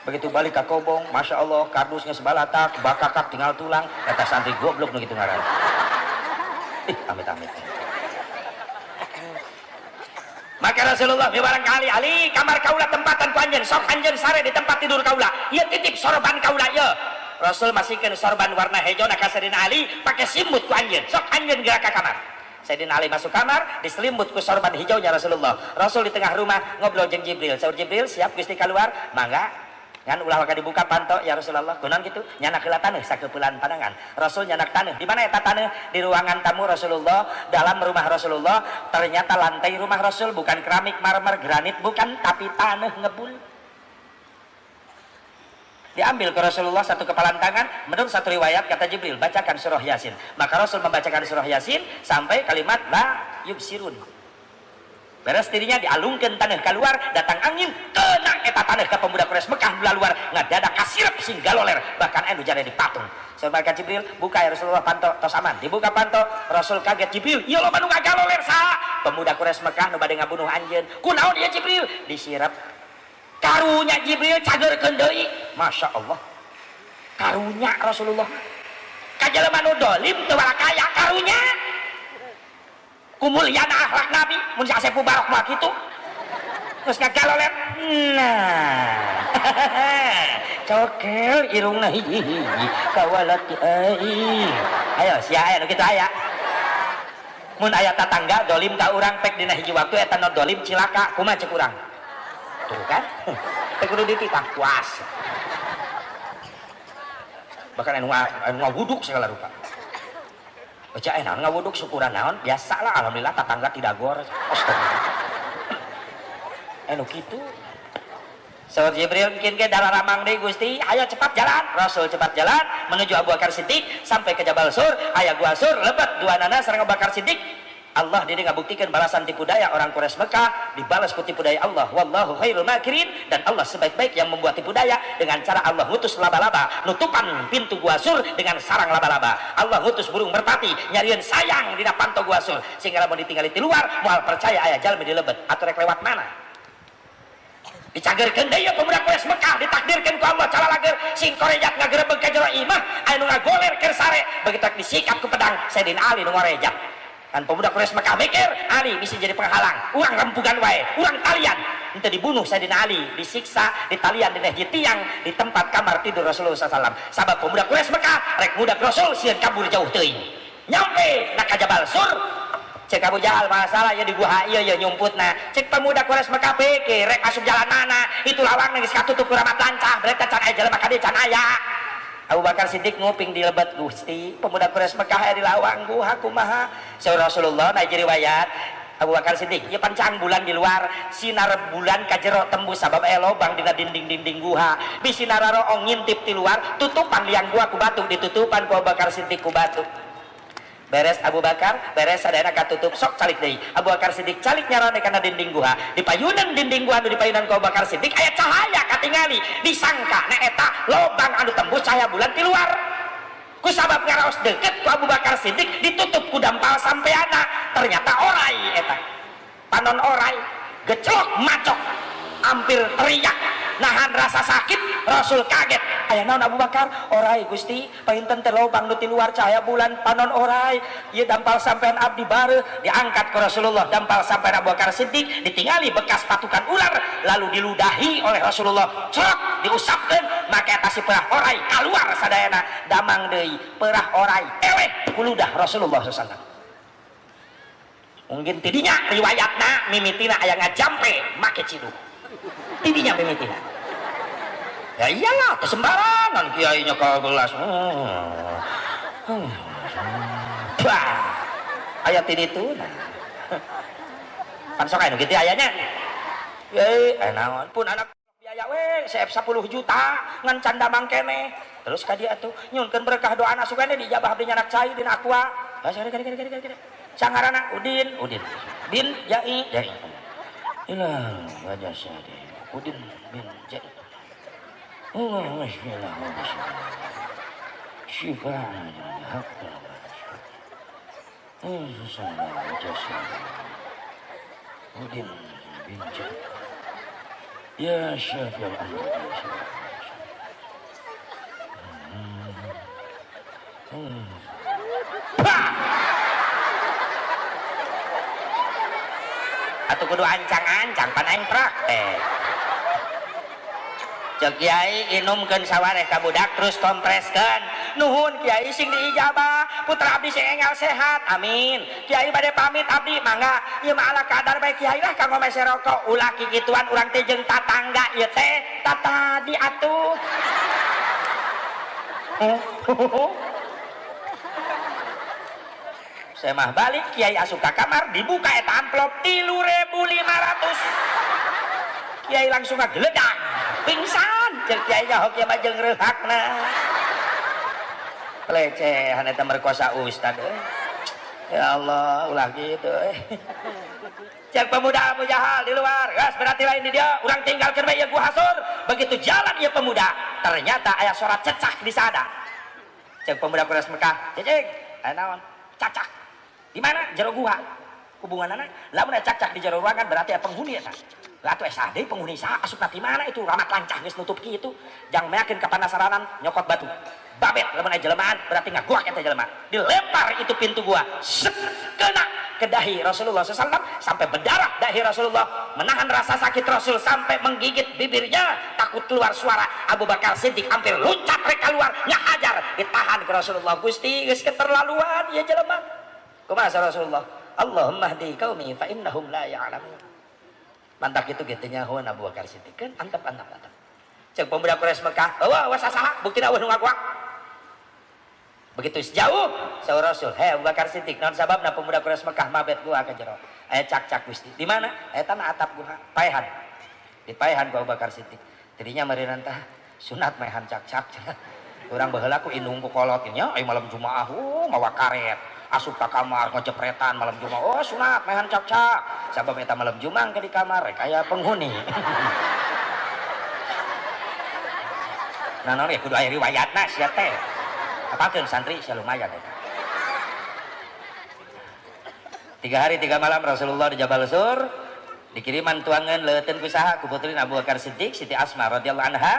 Begitu balik ka kobong, Masya Allah, kardus geus balatak, bakakak tinggal tulang, eta santri goblok nu kitu ngaran. Ih, amit-amit. Maka Rasulullah barangkali Ali kamar kaula tempatan ku anjeun, sok anjeun sare di tempat tidur kaula. Ieu titip sorban kaula ieu. Rasul masihkeun sorban warna hejo na ka Sayyidina Ali pakai simbut ku anjeun. Sok anjeun gerak ka kamar. Sayyidina Ali masuk kamar, diselimbut ku sorban hijaunya Rasulullah. Rasul di tengah rumah ngobrol jeung Jibril. Saur Jibril, siap Gusti keluar? Mangga. Ngan ulah waka dibuka panto ya Rasulullah. Kunaon kitu? Nyanak heula taneuh sakeupelan pandangan. Rasul nyanak taneuh. Di mana eta taneuh? Di ruangan tamu Rasulullah, dalam rumah Rasulullah. Ternyata lantai rumah Rasul bukan keramik, marmer, granit, bukan, tapi taneuh ngebul. Diambil ke Rasulullah satu kepalan tangan. Menurut satu riwayat kata Jibril, bacakan surah Yasin. Maka Rasul membacakan surah Yasin sampai kalimat la yubsirun. Beres dirinya dialungkan tanah keluar, datang angin, kena eta tanah ke pemuda Quraisy Mekah luar ngadadak kasirep sing galoler, bahkan anu jare dipatung. Saur Jibril, buka ya Rasulullah panto tos aman. Dibuka panto, Rasul kaget, Jibril, ieu loba nu ngagaloler saha? Pemuda Quraisy Mekah nu bade ngabunuh anjeun. Kunaon ieu Jibril? Disirep. Karunya Jibril cageurkeun deui. Masya Allah. Karunya Rasulullah. Ka jelema nu dolim teu kaya karunya. Kumulyana akhlak Nabi, mun si Asep Mubarok mah kitu. Terus ngagaloler. Nah. Cokel irungna hiji-hiji kawalat ti aing. Ayo sia aya nu kitu aya. Mun aya tatangga dolim ka urang pek dina hiji waktu eta nu dolim cilaka kumaha cek urang? Tuh kan? Teu kudu dititah puas. Bahkan anu ngawuduk segala rupa. Baca naon ngawuduk syukuran naon biasalah alhamdulillah tatangga tidak gor. Anu kitu. Saur Jibril mungkin ke darah ramang deui Gusti, ayo cepat jalan. Rasul cepat jalan menuju Abu Bakar Siddiq sampai ke Jabal Sur, aya gua Sur lebet dua nana sareng Abu Bakar Siddiq. Allah diri ngabuktikan balasan tipu daya orang Quraisy Mekah dibalas ku tipu daya Allah. Wallahu khairul makirin, dan Allah sebaik-baik yang membuat tipu daya dengan cara Allah ngutus laba-laba nutupan pintu gua Sur dengan sarang laba-laba. Allah ngutus burung merpati nyarian sayang dina panto gua Sur sehingga lamun ditinggali di luar moal percaya aya jalmi di lebet atau rek lewat mana. Dicagerkeun deui pemuda Quraisy Mekah ditakdirkeun ku Allah cara lager sing korejat ngagerebeg ka jero imah anu ngagoler keur sare begitu disikat ku pedang Sayyidina Ali nu ngorejat. Kan pemuda Quraisy Mekah mikir Ali bisa jadi penghalang, urang rempugan wae, urang talian. Henteu dibunuh Sayyidina Ali, disiksa di talian dina hiji tiang di tempat kamar tidur Rasulullah SAW. Sabab pemuda Quraisy Mekah rek budak Rasul sieun kabur jauh teuing. Nyampe na ka Jabal Sur, cek Abu Jahal masalah ya di gua ieu ya nyumputna. Cek pemuda Quraisy Mekah pikir rek asup jalan mana, itu lawang geus katutup ku ramat lancah, berarti can aya jelema ka dieu can aya. Abu Bakar Siddiq nguping di lebet Gusti, pemuda Quraisy Mekah aya di lawang guha kumaha. Saur Rasulullah na riwayat Abu Bakar Siddiq ieu pancang bulan di luar, sinar bulan ka jero tembus sabab aya lobang dina dinding-dinding guha. Bisi nararoong ngintip ti luar, tutupan liang gua ku batu ditutupan ku Abu Bakar Siddiq ku batu. Beres Abu Bakar, beres sadayana katutup sok calik deui. Abu Bakar Siddiq calik nyarone kana dinding guha. Di payunan dinding guha anu dipayunan ku Abu Bakar Siddiq aya cahaya katingali. Disangka na eta lobang anu tembus cahaya bulan ti luar. Ku sabab ngaraos deket ku Abu Bakar Siddiq ditutup ku dampal sampeana. Ternyata orai eta. Panon orai, geclok macok, hampir teriak nahan rasa sakit. Rasul kaget. Aya naon Abu Bakar? Orai Gusti, painten teh lobang nu ti luar cahaya bulan panon orai. Ieu dampal sampean abdi bareuh diangkat ku Rasulullah dampal sampean Abu Bakar Siddiq ditingali bekas patukan ular lalu diludahi oleh Rasulullah. Crok diusapkeun make eta si perah orai kaluar sadayana damang deui perah orai eleh ku ludah Rasulullah SAW. Mungkin tidinya riwayatna mimitina aya ngajampe make ciduh. Tidinya mimitina. Ya iyalah, kesembarangan kiainya ke gelas. Bah, ayat ini tuh. Nah. Pan sok aya nu kitu ayanya. Ye, naon pun anak biaya we, seep 10 juta ngan can damang keneh. Terus ka dieu atuh nyunkeun berkah doana sugane dijabah abdi nyanak cai dina aqua. Ah, kade. Sangarana Udin, Udin. Bin Jai, Jai. Ilah, wajah sadi. Udin bin Jai. Allah bismillah. Syifa haqq. Udin bin Jai. Ya Syafi al-Amr. Atuh kudu ancang-ancang pan aing praktek. Cek kiai inumkeun sawareh ka budak terus kompreskeun. Nuhun kiai sing diijabah, putra abdi sing enggal sehat. Amin. Kiai bade pamit abdi mangga. Ieu mah ala kadar bae kiai lah kanggo mese rokok. Ulah kikituan urang teh jeung tatangga ieu teh tatadi atuh. Saya mah balik kiai asup ka kamar dibuka eta amplop 3.500. Kiai langsung ngageledak pingsan. Cek kiai nyaho kieu mah jeung reuhakna. Pelecehan eta merkosa ustad. Ya Allah, ulah gitu. Cek pemuda Abu Jahal di luar, gas berarti lain di dia, urang tinggalkeun bae ieu gua Hasur. Begitu jalan ieu pemuda, ternyata aya suara cecak di sana. Cek pemuda Quraisy Mekah, cecek, aya naon? Cacak. Di mana? Jero gua. Hubunganana lamun aya cacak di jero ruangan berarti aya penghuni eta. Lah atuh esa deui penghuni saha asupna ti mana itu ramat lancah geus nutup kitu. Jang meyakeun kapanasaranan nyokot batu. Babet lamun aya jelemaan berarti ngaguak eta jelema. Dilempar itu pintu gua. Set, kena ke dahi Rasulullah SAW sampai berdarah dahi Rasulullah. Menahan rasa sakit Rasul sampai menggigit bibirnya. takut keluar suara. Abu Bakar Siddiq hampir loncat rek keluar ngahajar, ditahan ke Rasulullah. Gusti geus keterlaluan ieu jelema. Kumaha Rasulullah? Allahumma hdi qaumi fa innahum la ya'lamun. Mantak itu ge teu nyahoan Abu Bakar Siddiq kan antep antep antep. Cek pemuda Quraisy Mekah, eueuh saha buktina eueuh nu ngaku. Begitu sejauh saur Rasul, hei Abu Bakar Siddiq, naon sababna pemuda Quraisy Mekah mabet gua ka jero? Aya cak-cak Gusti. Di mana? Eta na atap gua, paehan. Dipaehan ku Abu Bakar Siddiq. Tidinya meureunana tah sunat maehan cak-cak cenah. Urang baheula ku indung ku kolot nya, ai malam Jumaah mawa karet, asup ka kamar ngojepretan malam Jumaah. Oh sunat maehan cak-cak. Sabab eta malam Jumaah ke di kamar rek aya penghuni. Nah, naon ya kudu aya riwayatna sia teh. Apakeun santri sia lumayan eta. 3 hari 3 malam Rasulullah di Jabal Sur dikiriman tuangan leuteun ku saha ku putri Abu Bakar Siddiq Siti Asma radhiyallahu anha.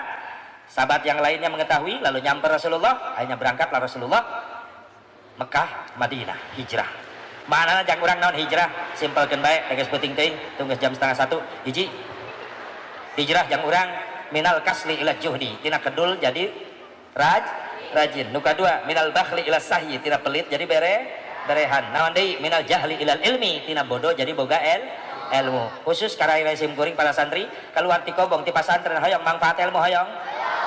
Sahabat yang lainnya mengetahui lalu nyamper Rasulullah, akhirnya berangkatlah Rasulullah Mekah Madinah hijrah. Mana jang urang naon hijrah? Simpelkeun bae geus peuting teuing tunggu jam 12:30 hiji. Hijrah jang urang minal kasli ila juhdi, tina kedul jadi rajin. Nu kadua minal bakhli ila sahyi, tina pelit jadi berehan. Naon deui minal jahli ilal ilmi, tina bodoh jadi boga ilmu. Khusus karaya sim kuring para santri keluar ti kobong ti pasantren hoyong manfaat ilmu hoyong.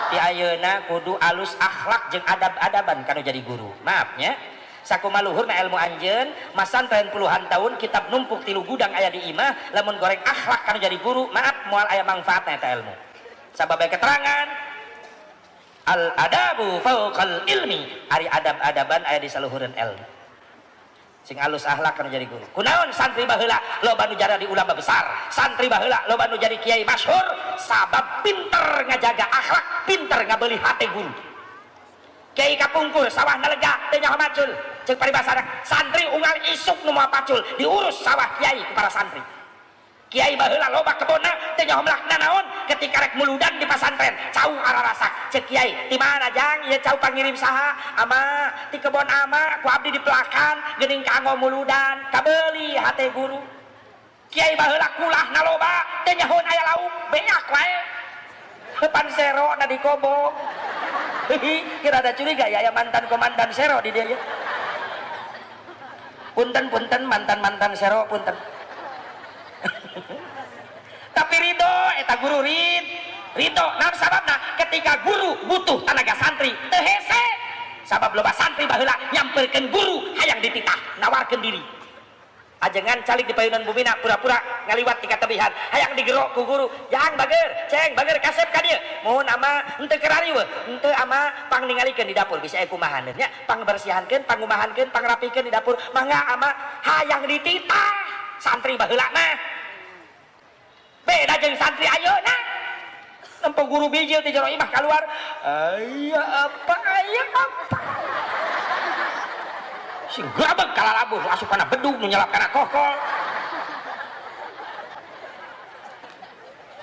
Ti ayeuna kudu alus akhlak jeung adab-adaban kanu jadi guru. Maaf nya, sakumaluhurna ilmu anjeun masantren puluhan tahun kitab numpuk 3 gudang aya di imah, lamun goreng akhlak kanu jadi guru, maaf moal aya manfaatna eta ilmu. Sabab keterangan al adabu fauqal ilmi, ari adab-adaban aya di saluhureun ilmu. Sing alus akhlak kanu jadi guru. Kunaon santri baheula loba nu jadi ulama besar, santri baheula loba nu jadi kiai masyhur, sabab pinter ngajaga akhlak, pinter ngabeuli hate guru. Kiai kapungkur sawahna lega teu nyaho macul, ceuk paribasana santri unggal isuk nu moal pacul, diurus sawah kiai ku para santri. Kiai baheula loba kebonna teu nyaho melak nanaon, ketika rek muludan di pasantren cau ararasak, ceuk kiai di mana jang ieu cau pangirim saha? Ama ti kebon ama ku abdi dipelakan geuning kanggo muludan, kabeuli hate guru. Kiai baheula kulahna loba teu nyahoan aya lauk beak wae pan sero na di kobong. Kira ada curiga ya, ya mantan komandan sero di dia ya. Punten punten mantan mantan sero punten. Tapi ridho eta guru ridho naon sababna ketika guru butuh tenaga santri teu hese, sabab loba santri baheula nyamperkeun guru hayang dititah nawarkeun diri. Ajengan calik di payunan bumina pura-pura ngaliwat ti katebihan hayang digerok ku guru, jang bager ceng bager kasep ka dieu mohon ama henteu kerariweuh henteu ama pangningalikeun di dapur bisa kumahaneun nya, pangbersihankeun pangumahankeun pangrapikeun di dapur mangga ama hayang dititah. Santri baheula mah beda jeung santri ayeuna nempo guru bijil ti jero imah kaluar aya apa aya apa sing grabeg kalalabuh asup kana bedug nu nyelap kana kokol.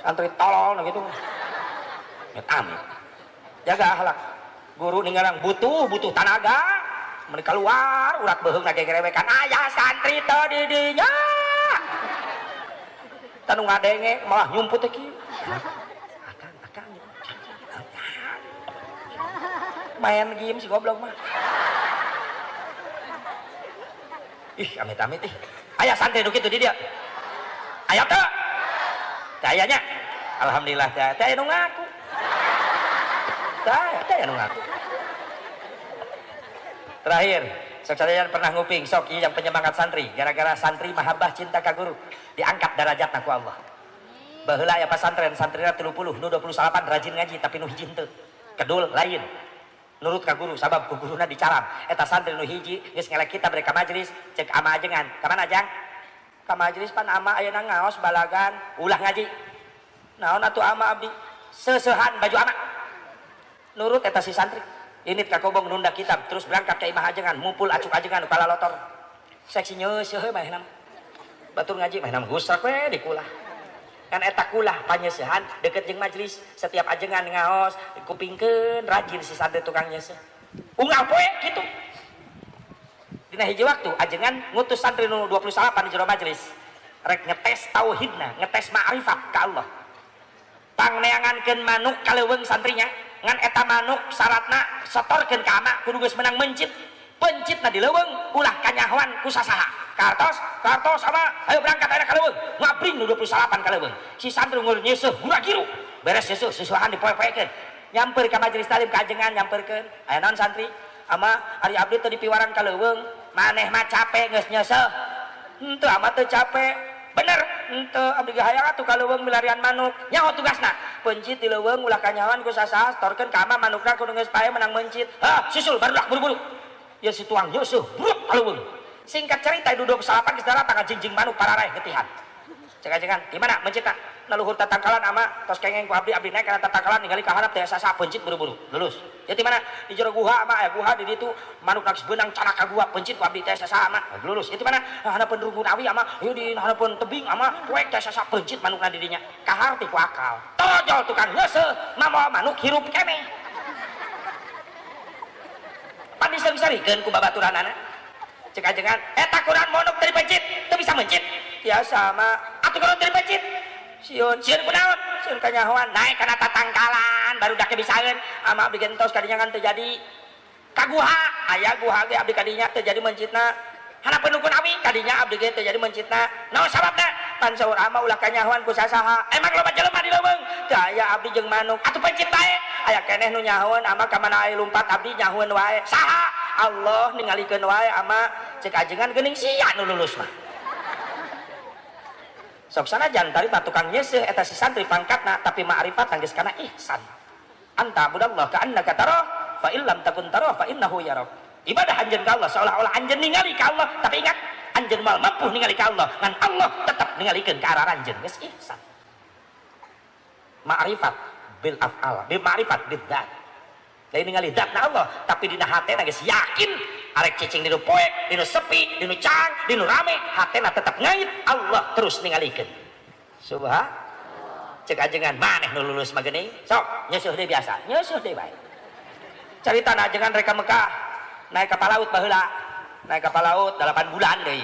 Santri tolol nu kitu amit amit jaga akhlak. Guru ninggalang butuh tanaga mun keluar urat beuheungna gegerewekan aya santri teu di dinya tanu ngadenge malah nyumput teh kieu. Akang akang main game si goblok mah. Ih amit-amit ih. Aya santri nu kitu di dia. Aya teu? Teu aya nya. Alhamdulillah teh teh aya nu ngaku. Teh aya nu ngaku. Terakhir, sok sadayana pernah nguping sok ieu yang penyemangat santri, gara-gara santri mahabbah cinta ka guru, diangkat darajatna ku Allah. Baheula aya pasantren, santrina 30, nu 28 rajin ngaji tapi nu hiji henteu. Kedul lain. Nurut ka guru sabab ku guruna dicaram. Eta santri nu hiji geus ngelek kitab rek ka majelis, cek ama ajengan. Ka mana jang? Ka majelis pan ama ayeuna ngaos balagan, ulah ngaji. Naon atuh ama abdi? Seusehan baju ama. Nurut eta si santri. Init ka kobong nunda kitab terus berangkat ke imah ajengan, ngumpul acuk ajengan kala lotor. Seksi nyeuseuh manehna. Batur ngaji manehna gusrak we di kulah. Kan eta kulah panyeusehan deket jeung majelis, setiap ajengan ngaos kupingkeun rajin si santri tukang nyeuseuh. Unggal poe kitu. Dina hiji waktu ajengan ngutus santri nu 28 di jero majelis. Rek ngetes tauhidna, ngetes ma'rifat ka Allah. Pangneangankeun manuk ka leuweung santrinya, ngan eta manuk syaratna setorkeun ka ama kudu geus menang mencit. Pencitna di leuweung ulah kanyahoan ku sasaha. Kartos, kartos ama ayo berangkat ayeuna ka leuweung. Ngabring nu 28 ka leuweung. Si santri ngur nyeuseuh gura-giru. Beres nyeuseuh susuhan dipoe-poekeun. Nyamper ka majelis taklim ka ajengan nyamperkeun. Aya naon santri? Ama ari abdi teu dipiwaran ka leuweung, maneh mah capek geus nyeuseuh. Henteu ama teu capek. Bener, henteu abdi ge hayang atuh ka leuweung milarian manuk. Nyaho tugasna. Pencit di leuweung ulah kanyahoan ku sasaha, setorkeun ka ama manukna kudu geus pae menang mencit. Hah, susul barudak buru-buru. Ya si tuang nyeuseuh bruk ka leuweung. Singkat cerita duduk salapan geus daratang jingjing manuk pararaeh getihan. Cek ajengan, di mana mencitna? Na luhur tatangkalan ama tos kengeng ku abdi, abdi naik kana tatangkalan ningali ka harap teh sasa pencit buru-buru lulus. Ya di mana? Di jero guha ama aya guha di ditu manuk geus beunang canak ka guha pencit ku abdi teh sasa ama lulus. Ya di mana? Hanapeun rungkun awi ama ieu di hanapeun tebing ama poek teh sasa pencit manukna di dinya. Kaharti ku akal. Tojol tukang nyeuseuh mamoal manuk hirup keneh. Pan diseung-seurikeun ku babaturanana. Cek ajengan, eta kuran manuk teu dipencit, teu bisa mencit. Biasa ama atuh kuran teu dipencit. Sieun, sieun kunaon? Sieun kanyahoan naik kana tatangkalan baru dak bisaeun ama abdi gentos kadinya kan teu jadi. Ka guha, aya guha ge abdi kadinya teu jadi mencitna. Hanapeun rukun awi kadinya abdi ge teu jadi mencitna. Naon sababna? Pan saur ama ulah kanyahoan ku sasaha. Emang loba jelema di leuweung? Teu aya abdi jeung manuk. Atuh pencit bae. Aya keneh nu nyahoan ama ka mana aya lumpat abdi nyahoan wae. Saha? Allah ningalikeun wae ama cek ajengan geuning sia nu lulus mah. Sok sanajan tadi mah tukang nyeuseuh eta si santri pangkatna tapi ma'rifat geus kana ihsan. Anta budallah ka annaka tarah fa illam takun tarah fa innahu yarak. Ibadah anjeun ka Allah seolah-olah anjeun ningali ka Allah, tapi ingat anjeun moal mampu ningali ka Allah, ngan Allah tetap ningalikeun ka arah anjeun geus ihsan. Ma'rifat bil af'al, bil ma'rifat bil dzat. Lain ningali dzatna Allah, tapi dina hatena geus yakin arek cicing dinu poek, dinu sepi, dinu cang, dinu rame, hatena tetap ngait, Allah terus ningalikeun. Subhan. Cek ajengan maneh nu lulus mah geuning. Sok nyeuseuh deui biasa, nyeuseuh deui bae. Caritana ajengan rek ka Mekah, naik kapal laut baheula. Naik kapal laut 8 bulan deui.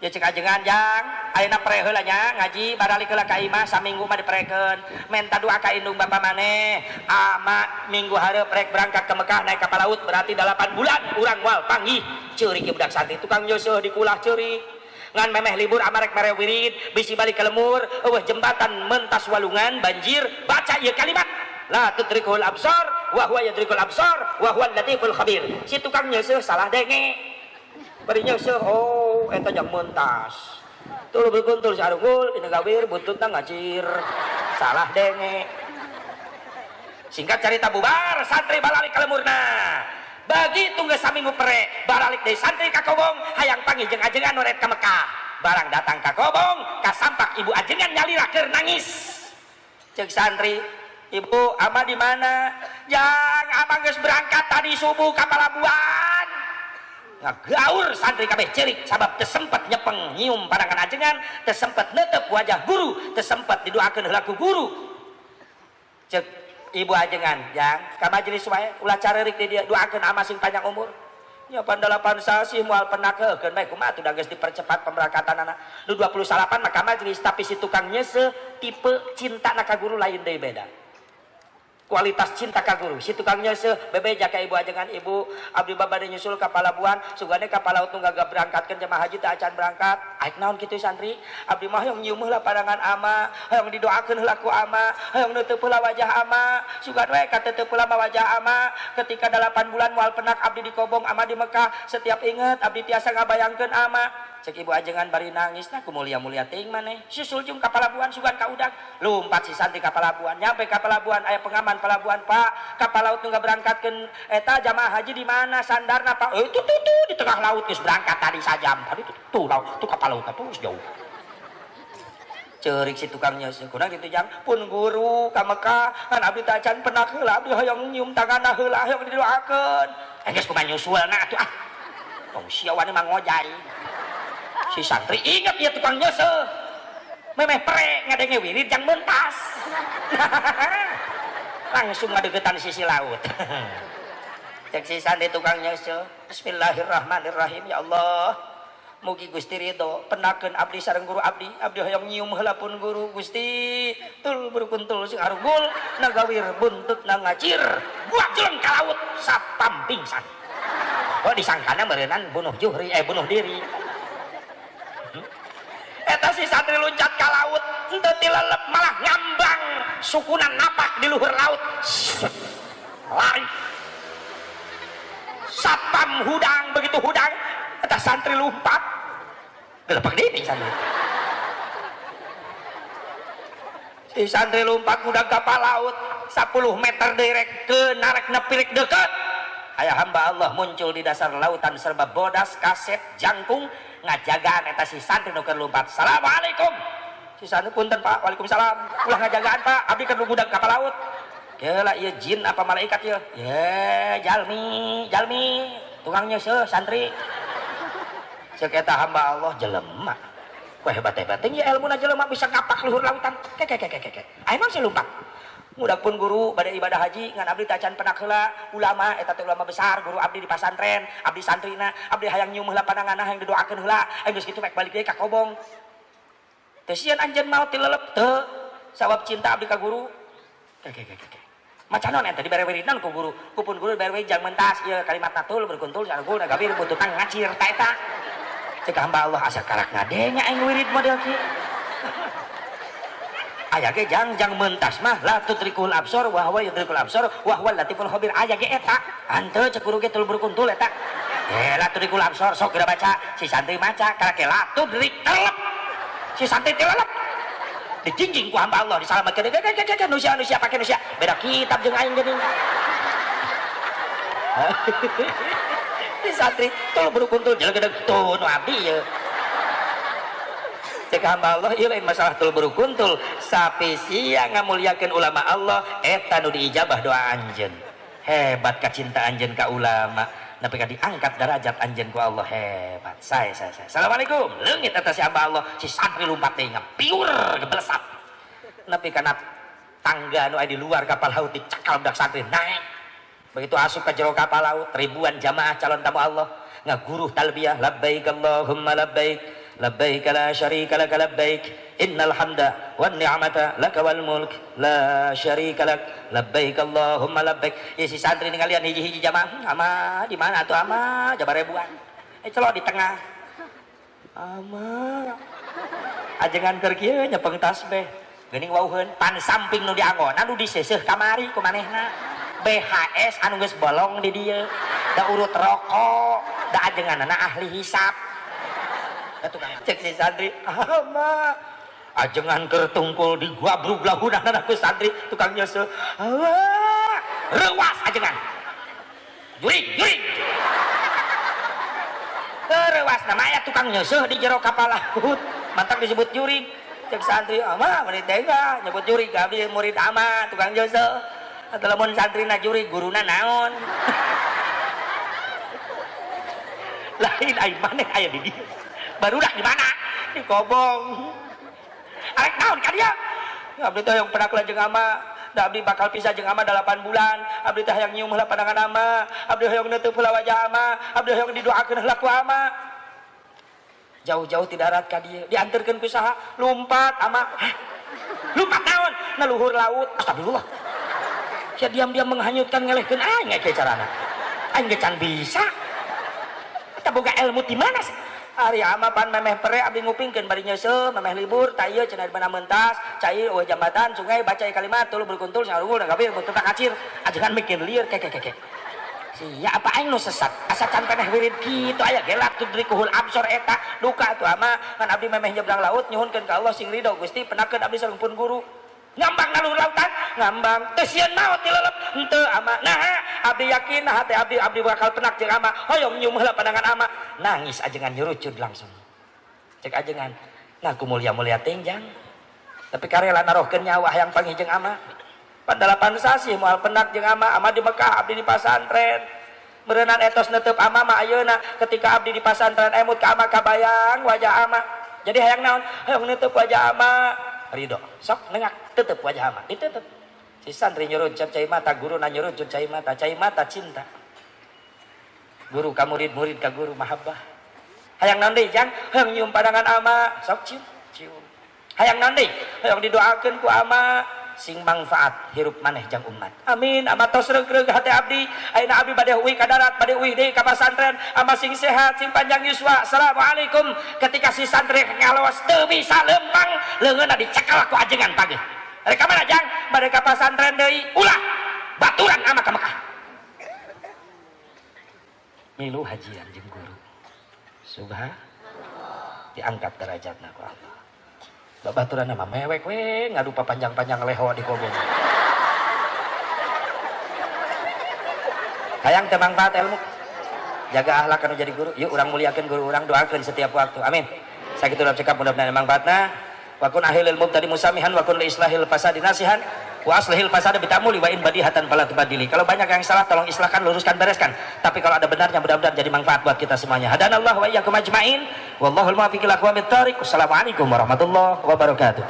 Ya cek ajengan jang, ayeuna pre heula nya ngaji baralik heula ka imah saminggu mah diprekeun. Menta doa ka indung bapa maneh, ama minggu hareup rek berangkat ke Mekah naik kapal laut berarti 8 bulan urang moal panggih. Ceurik ieu budak santri tukang nyeuseuh dikulah ceurik. Ngan memeh libur ama rek mere wirid, bisi balik ke lemur, eueuh jembatan mentas walungan banjir, baca ieu kalimat la tudrikul absar wa huwa yudrikul absar wa huwal latiful khabir. Si tukang nyeuseuh salah denge. Bari nyeuseuh, oh eta jang mentas. Tuluy berkuntul si arunggul dina gawir buntutna ngacir. Salah denge. Singkat cerita bubar santri balalik ka lemurna. Begitu geus saminggu pre, baralik deui santri ka Kobong, hayang panggih jeung ajengan nu rek ka Mekah. Barang datang ka Kobong, kasampak ibu ajengan nyalira keur nangis. Ceuk santri, ibu ama di mana? Jang, ama geus berangkat tadi subuh ka palabuhan. Ngagaur santri kabeh cerik sabab teu sempet nyepeng nyium pandangan ajengan, teu sempet neuteup wajah guru, teu sempet didoakeun heula ku guru. Ceuk ibu ajengan, jang, ka majelis wae ulah careurik di dieu, doakeun ama sing panjang umur. Nya pan 8 sasih moal penakeun bae kumaha atuh da geus dipercepat pemberangkatanana. Nu 28 mah ka majelis tapi si tukang nyeuseuh tipe cinta na ka guru lain deui beda. Kualitas cinta ka guru si tukang nyeuseuh bebeja ka ibu ajengan, ibu abdi bade nyusul ka palabuhan sugane ka palaut nu gagah berangkatkeun jemaah haji teh acan berangkat. Aik naon kitu santri, abdi mah hoyong nyium heula pandangan ama, hoyong didoakeun heula ku ama, hoyong neuteub heula wajah ama, sugan we kateteup heula wajah ama. Ketika 8 bulan moal penak abdi di Kobong ama di Mekah, setiap inget abdi tiasa ngabayangkeun ama. Cek ibu ajengan bari nangis, nah ku mulia-mulia teuing maneh. Susul jeung ka palabuhan sugan ka udag. Lumpat si santri ka palabuhan, nyampe ka palabuhan aya pengaman palabuhan, Pak, kapal laut nu ngaberangkatkeun eta jamaah haji di mana sandarna, Pak? Itu tuh tuh di tengah laut geus berangkat tadi sajam. Tadi tuh tuh laut, tuh kapal laut terus jauh. Ceurik si tukang nyeuseuh, kurang kitu jang pun guru ka Mekah kan abdi teh acan penak heula, abdi hoyong nyium tanganna heula, hoyong didoakeun. Geus kumaha nyusulna atuh ah. Tong sia wani mah ngojay. Si santri inget ya tukang nyeuseuh. Memeh pre ngadenge wirid jang mentas. Langsung ngadeukeutan sisi laut. Cek si santri tukang nyeuseuh, bismillahirrahmanirrahim ya Allah. Mugi Gusti ridho penakeun abdi sareng guru abdi, abdi hoyong nyium heula pun guru Gusti. Tul berkuntul sing arugul nagawir buntut na ngacir, buat jeleng ka laut satpam pingsan. Oh disangkana meureunan bunuh juhri bunuh diri. Eta si santri loncat ka laut, henteu tilelep malah ngambang sukuna napak di luhur laut. Lari. Satpam hudang, begitu hudang eta santri lompat. Gelepak deui pingsan. Si santri lompat hudang kapal laut 10 meter direk ke narek nepirik deket. Aya hamba Allah muncul di dasar lautan serba bodas, kaset, jangkung, ngajagaan eta si santri nu keur lompat. Assalamualaikum. Si santri punten Pak, waalaikumsalam. Ulah ngajagaan Pak, abdi keur hudang kapal laut. Geula ieu jin apa malaikat ieu? Ye, jalmi, jalmi, tukang nyeuseuh santri. Ceuk eta hamba Allah jelema. Wah hebat-hebat teh ilmuna jelema bisa ngapak luhur lautan. Ke ke ke ke ke. Aya mah lompat. Mudah pun guru pada ibadah haji ngan abdi tacan penak heula ulama eta teh ulama besar guru abdi di pasantren abdi santrina abdi hayang nyium heula pandanganna hayang didoakeun heula aing geus kitu mek balik deui ka kobong teu sieun anjeun maot tilelep teu sawab cinta abdi ka guru ke ke ke ke maca naon eta dibere wiridan ku guru ku pun guru dibere jang mentas ieu kalimat natul berkuntul sargul nagabir bututang ngacir ta eta cek hamba Allah asa karak ngadenya aing wirid model kieu. Aya ge jang jang mentas mah la tudrikul absor wa huwa yudrikul absor wa huwal latiful khabir aya ge eta hanteu cek guru ge tul berkuntul eta la tudrikul absor sok geura baca si santri maca karake la tudrik telep si santri telep dijinjing ku hamba Allah disalametkeun ge nusia nusia pake nusia beda kitab jeung aing geuning si santri tul berkuntul jelegedeg tuh nu abdi ieu. Cek hamba Allah ieu lain masalah tul berukuntul sapi sia ngamuliakeun ulama Allah eta nu diijabah doa anjeun. Hebat kacinta anjeun ka ulama nepi ka diangkat derajat anjeun ku Allah hebat. Sae sae sae. Assalamualaikum. Leungit eta si hamba Allah si santri lumpat teh ngapiur gebelesat. Nepi kana tangga nu aya di luar kapal laut dicakal budak santri naik. Begitu asup ka jero kapal laut ribuan jamaah calon tamu Allah ngaguruh talbiyah labbaik Allahumma labbaik labbaik la syarika lak labbaik innal hamda wan ni'mata lak wal mulk la syarika lak labbaik Allahumma labbaik. Ya si santri ningalian hiji-hiji jamaah ama di mana atuh ama jabar ribuan celok di tengah ama ajengan keur kieu nyepeng tasbih geuning wauheun pan samping nu diangonan nu diseuseuh kamari ku manehna BHS anu geus bolong di dieu da urut rokok da ajenganana ahli hisap. Cek si santri ama ajengan keur tungkul di guabrug lahunana ku santri tukang nyeuseuh reuwas ajengan jurig jurig reuwas nama aya tukang nyeuseuh di jero kapal laut mantak disebut jurig. Cek santri ama meni tega nyebut jurig abdi murid ama tukang nyeuseuh atuh lamun santrina jurig guruna naon lain ai maneh aya di dieu barudak di mana? Di kobong. Arek naon ka dia? Abdi teh hayang penak jeung ama, da abdi bakal pisah jeung ama 8 bulan. Abdi teh hayang nyium heula pandangan ama, abdi hayang neuteub heula wajah ama, abdi hayang didoakeun heula ku ama. Jauh-jauh ti darat ka dieu, dianterkeun ku saha? Lumpat ama. Hah? Lumpat naon? Na luhur laut. Astagfirullah. Sia diam-diam menghanyutkan ngelehkeun aing ge carana. Aing ge can bisa. Eta boga ilmu ti mana sih? Ari ama pan memeh pere abdi ngupingkeun bari nyeuseuh memeh libur ta ieu cenah di mana mentas cai eueuh jambatan sungai baca kalimat tuluy berkuntul sarungul gabir buntut kacir ajengan mikir lieur ke ke ke sia apa aing nu sesat asa can peneh wirid kitu aya ge la tudrikuhul absor eta duka atuh ama ngan abdi memeh nyebrang laut nyuhunkeun ka Allah sing ridho Gusti penakeun abdi sareng pun guru ngambang nalur lautan ngambang teu sieun maot tilelep henteu ama nah abdi yakin nah hate abdi abdi bakal penak jeung ama hoyong nyium heula pandangan ama nangis ajengan nyurucud langsung cek ajengan nah ku mulia-mulia teh jang tapi karela narohkeun nyawa hayang panggih jeung ama pan 8 sasih moal penak jeung ama ama di Mekah abdi di pasantren meureunnan etos neuteub ama mah ayeuna ketika abdi di pasantren emut ka ama kabayang wajah ama jadi hayang naon hayang neuteub wajah ama ridho sok nengak tutup wajah ama ditutup si santri nyurucut cai mata guru na nyurucut cai mata cinta guru ka murid murid ka guru mahabbah Hayang naon deui jang? Hayang nyium pandangan ama, sok cium, cium. Hayang naon deui? Hayang didoakeun ku ama, sing manfaat hirup maneh jang umat. Amin. Ama tos reug-reug hate abdi. Ayeuna abdi bade uih ka darat, bade uih deui ka pasantren. Ama sing sehat, sing panjang yuswa. Assalamualaikum. Ketika si santri ngalowas teu bisa lempang, leungeunna dicekal ku ajengan pagi. Rek ka mana jang? Bade ka pasantren deui. Ulah baturan ama ka Mekah. Milu hajian jeung guru. Subhan, diangkat derajatna ku Allah. Babaturan mah mewek we ngadu panjang-panjang leho di kobong. Hayang teu manfaat ilmu. Jaga akhlak anu jadi guru. Yuk urang muliakeun guru urang, doakeun setiap waktu. Amin. Sakitu urang cekap, mudah-mudahan manfaatna. Wa kun ahilil mubtadi musamihan wa kun li islahil fasadi nasihan wa aslihil fasada bitamuli wa in badihatan fala tubadili. Kalau banyak yang salah tolong islahkan, luruskan, bereskan. Tapi kalau ada benarnya mudah-mudahan jadi manfaat buat kita semuanya. Hadanallahu wa iyyakum ajmain. Wallahul muwaffiq ila aqwamit thariq. Wassalamualaikum warahmatullahi wabarakatuh.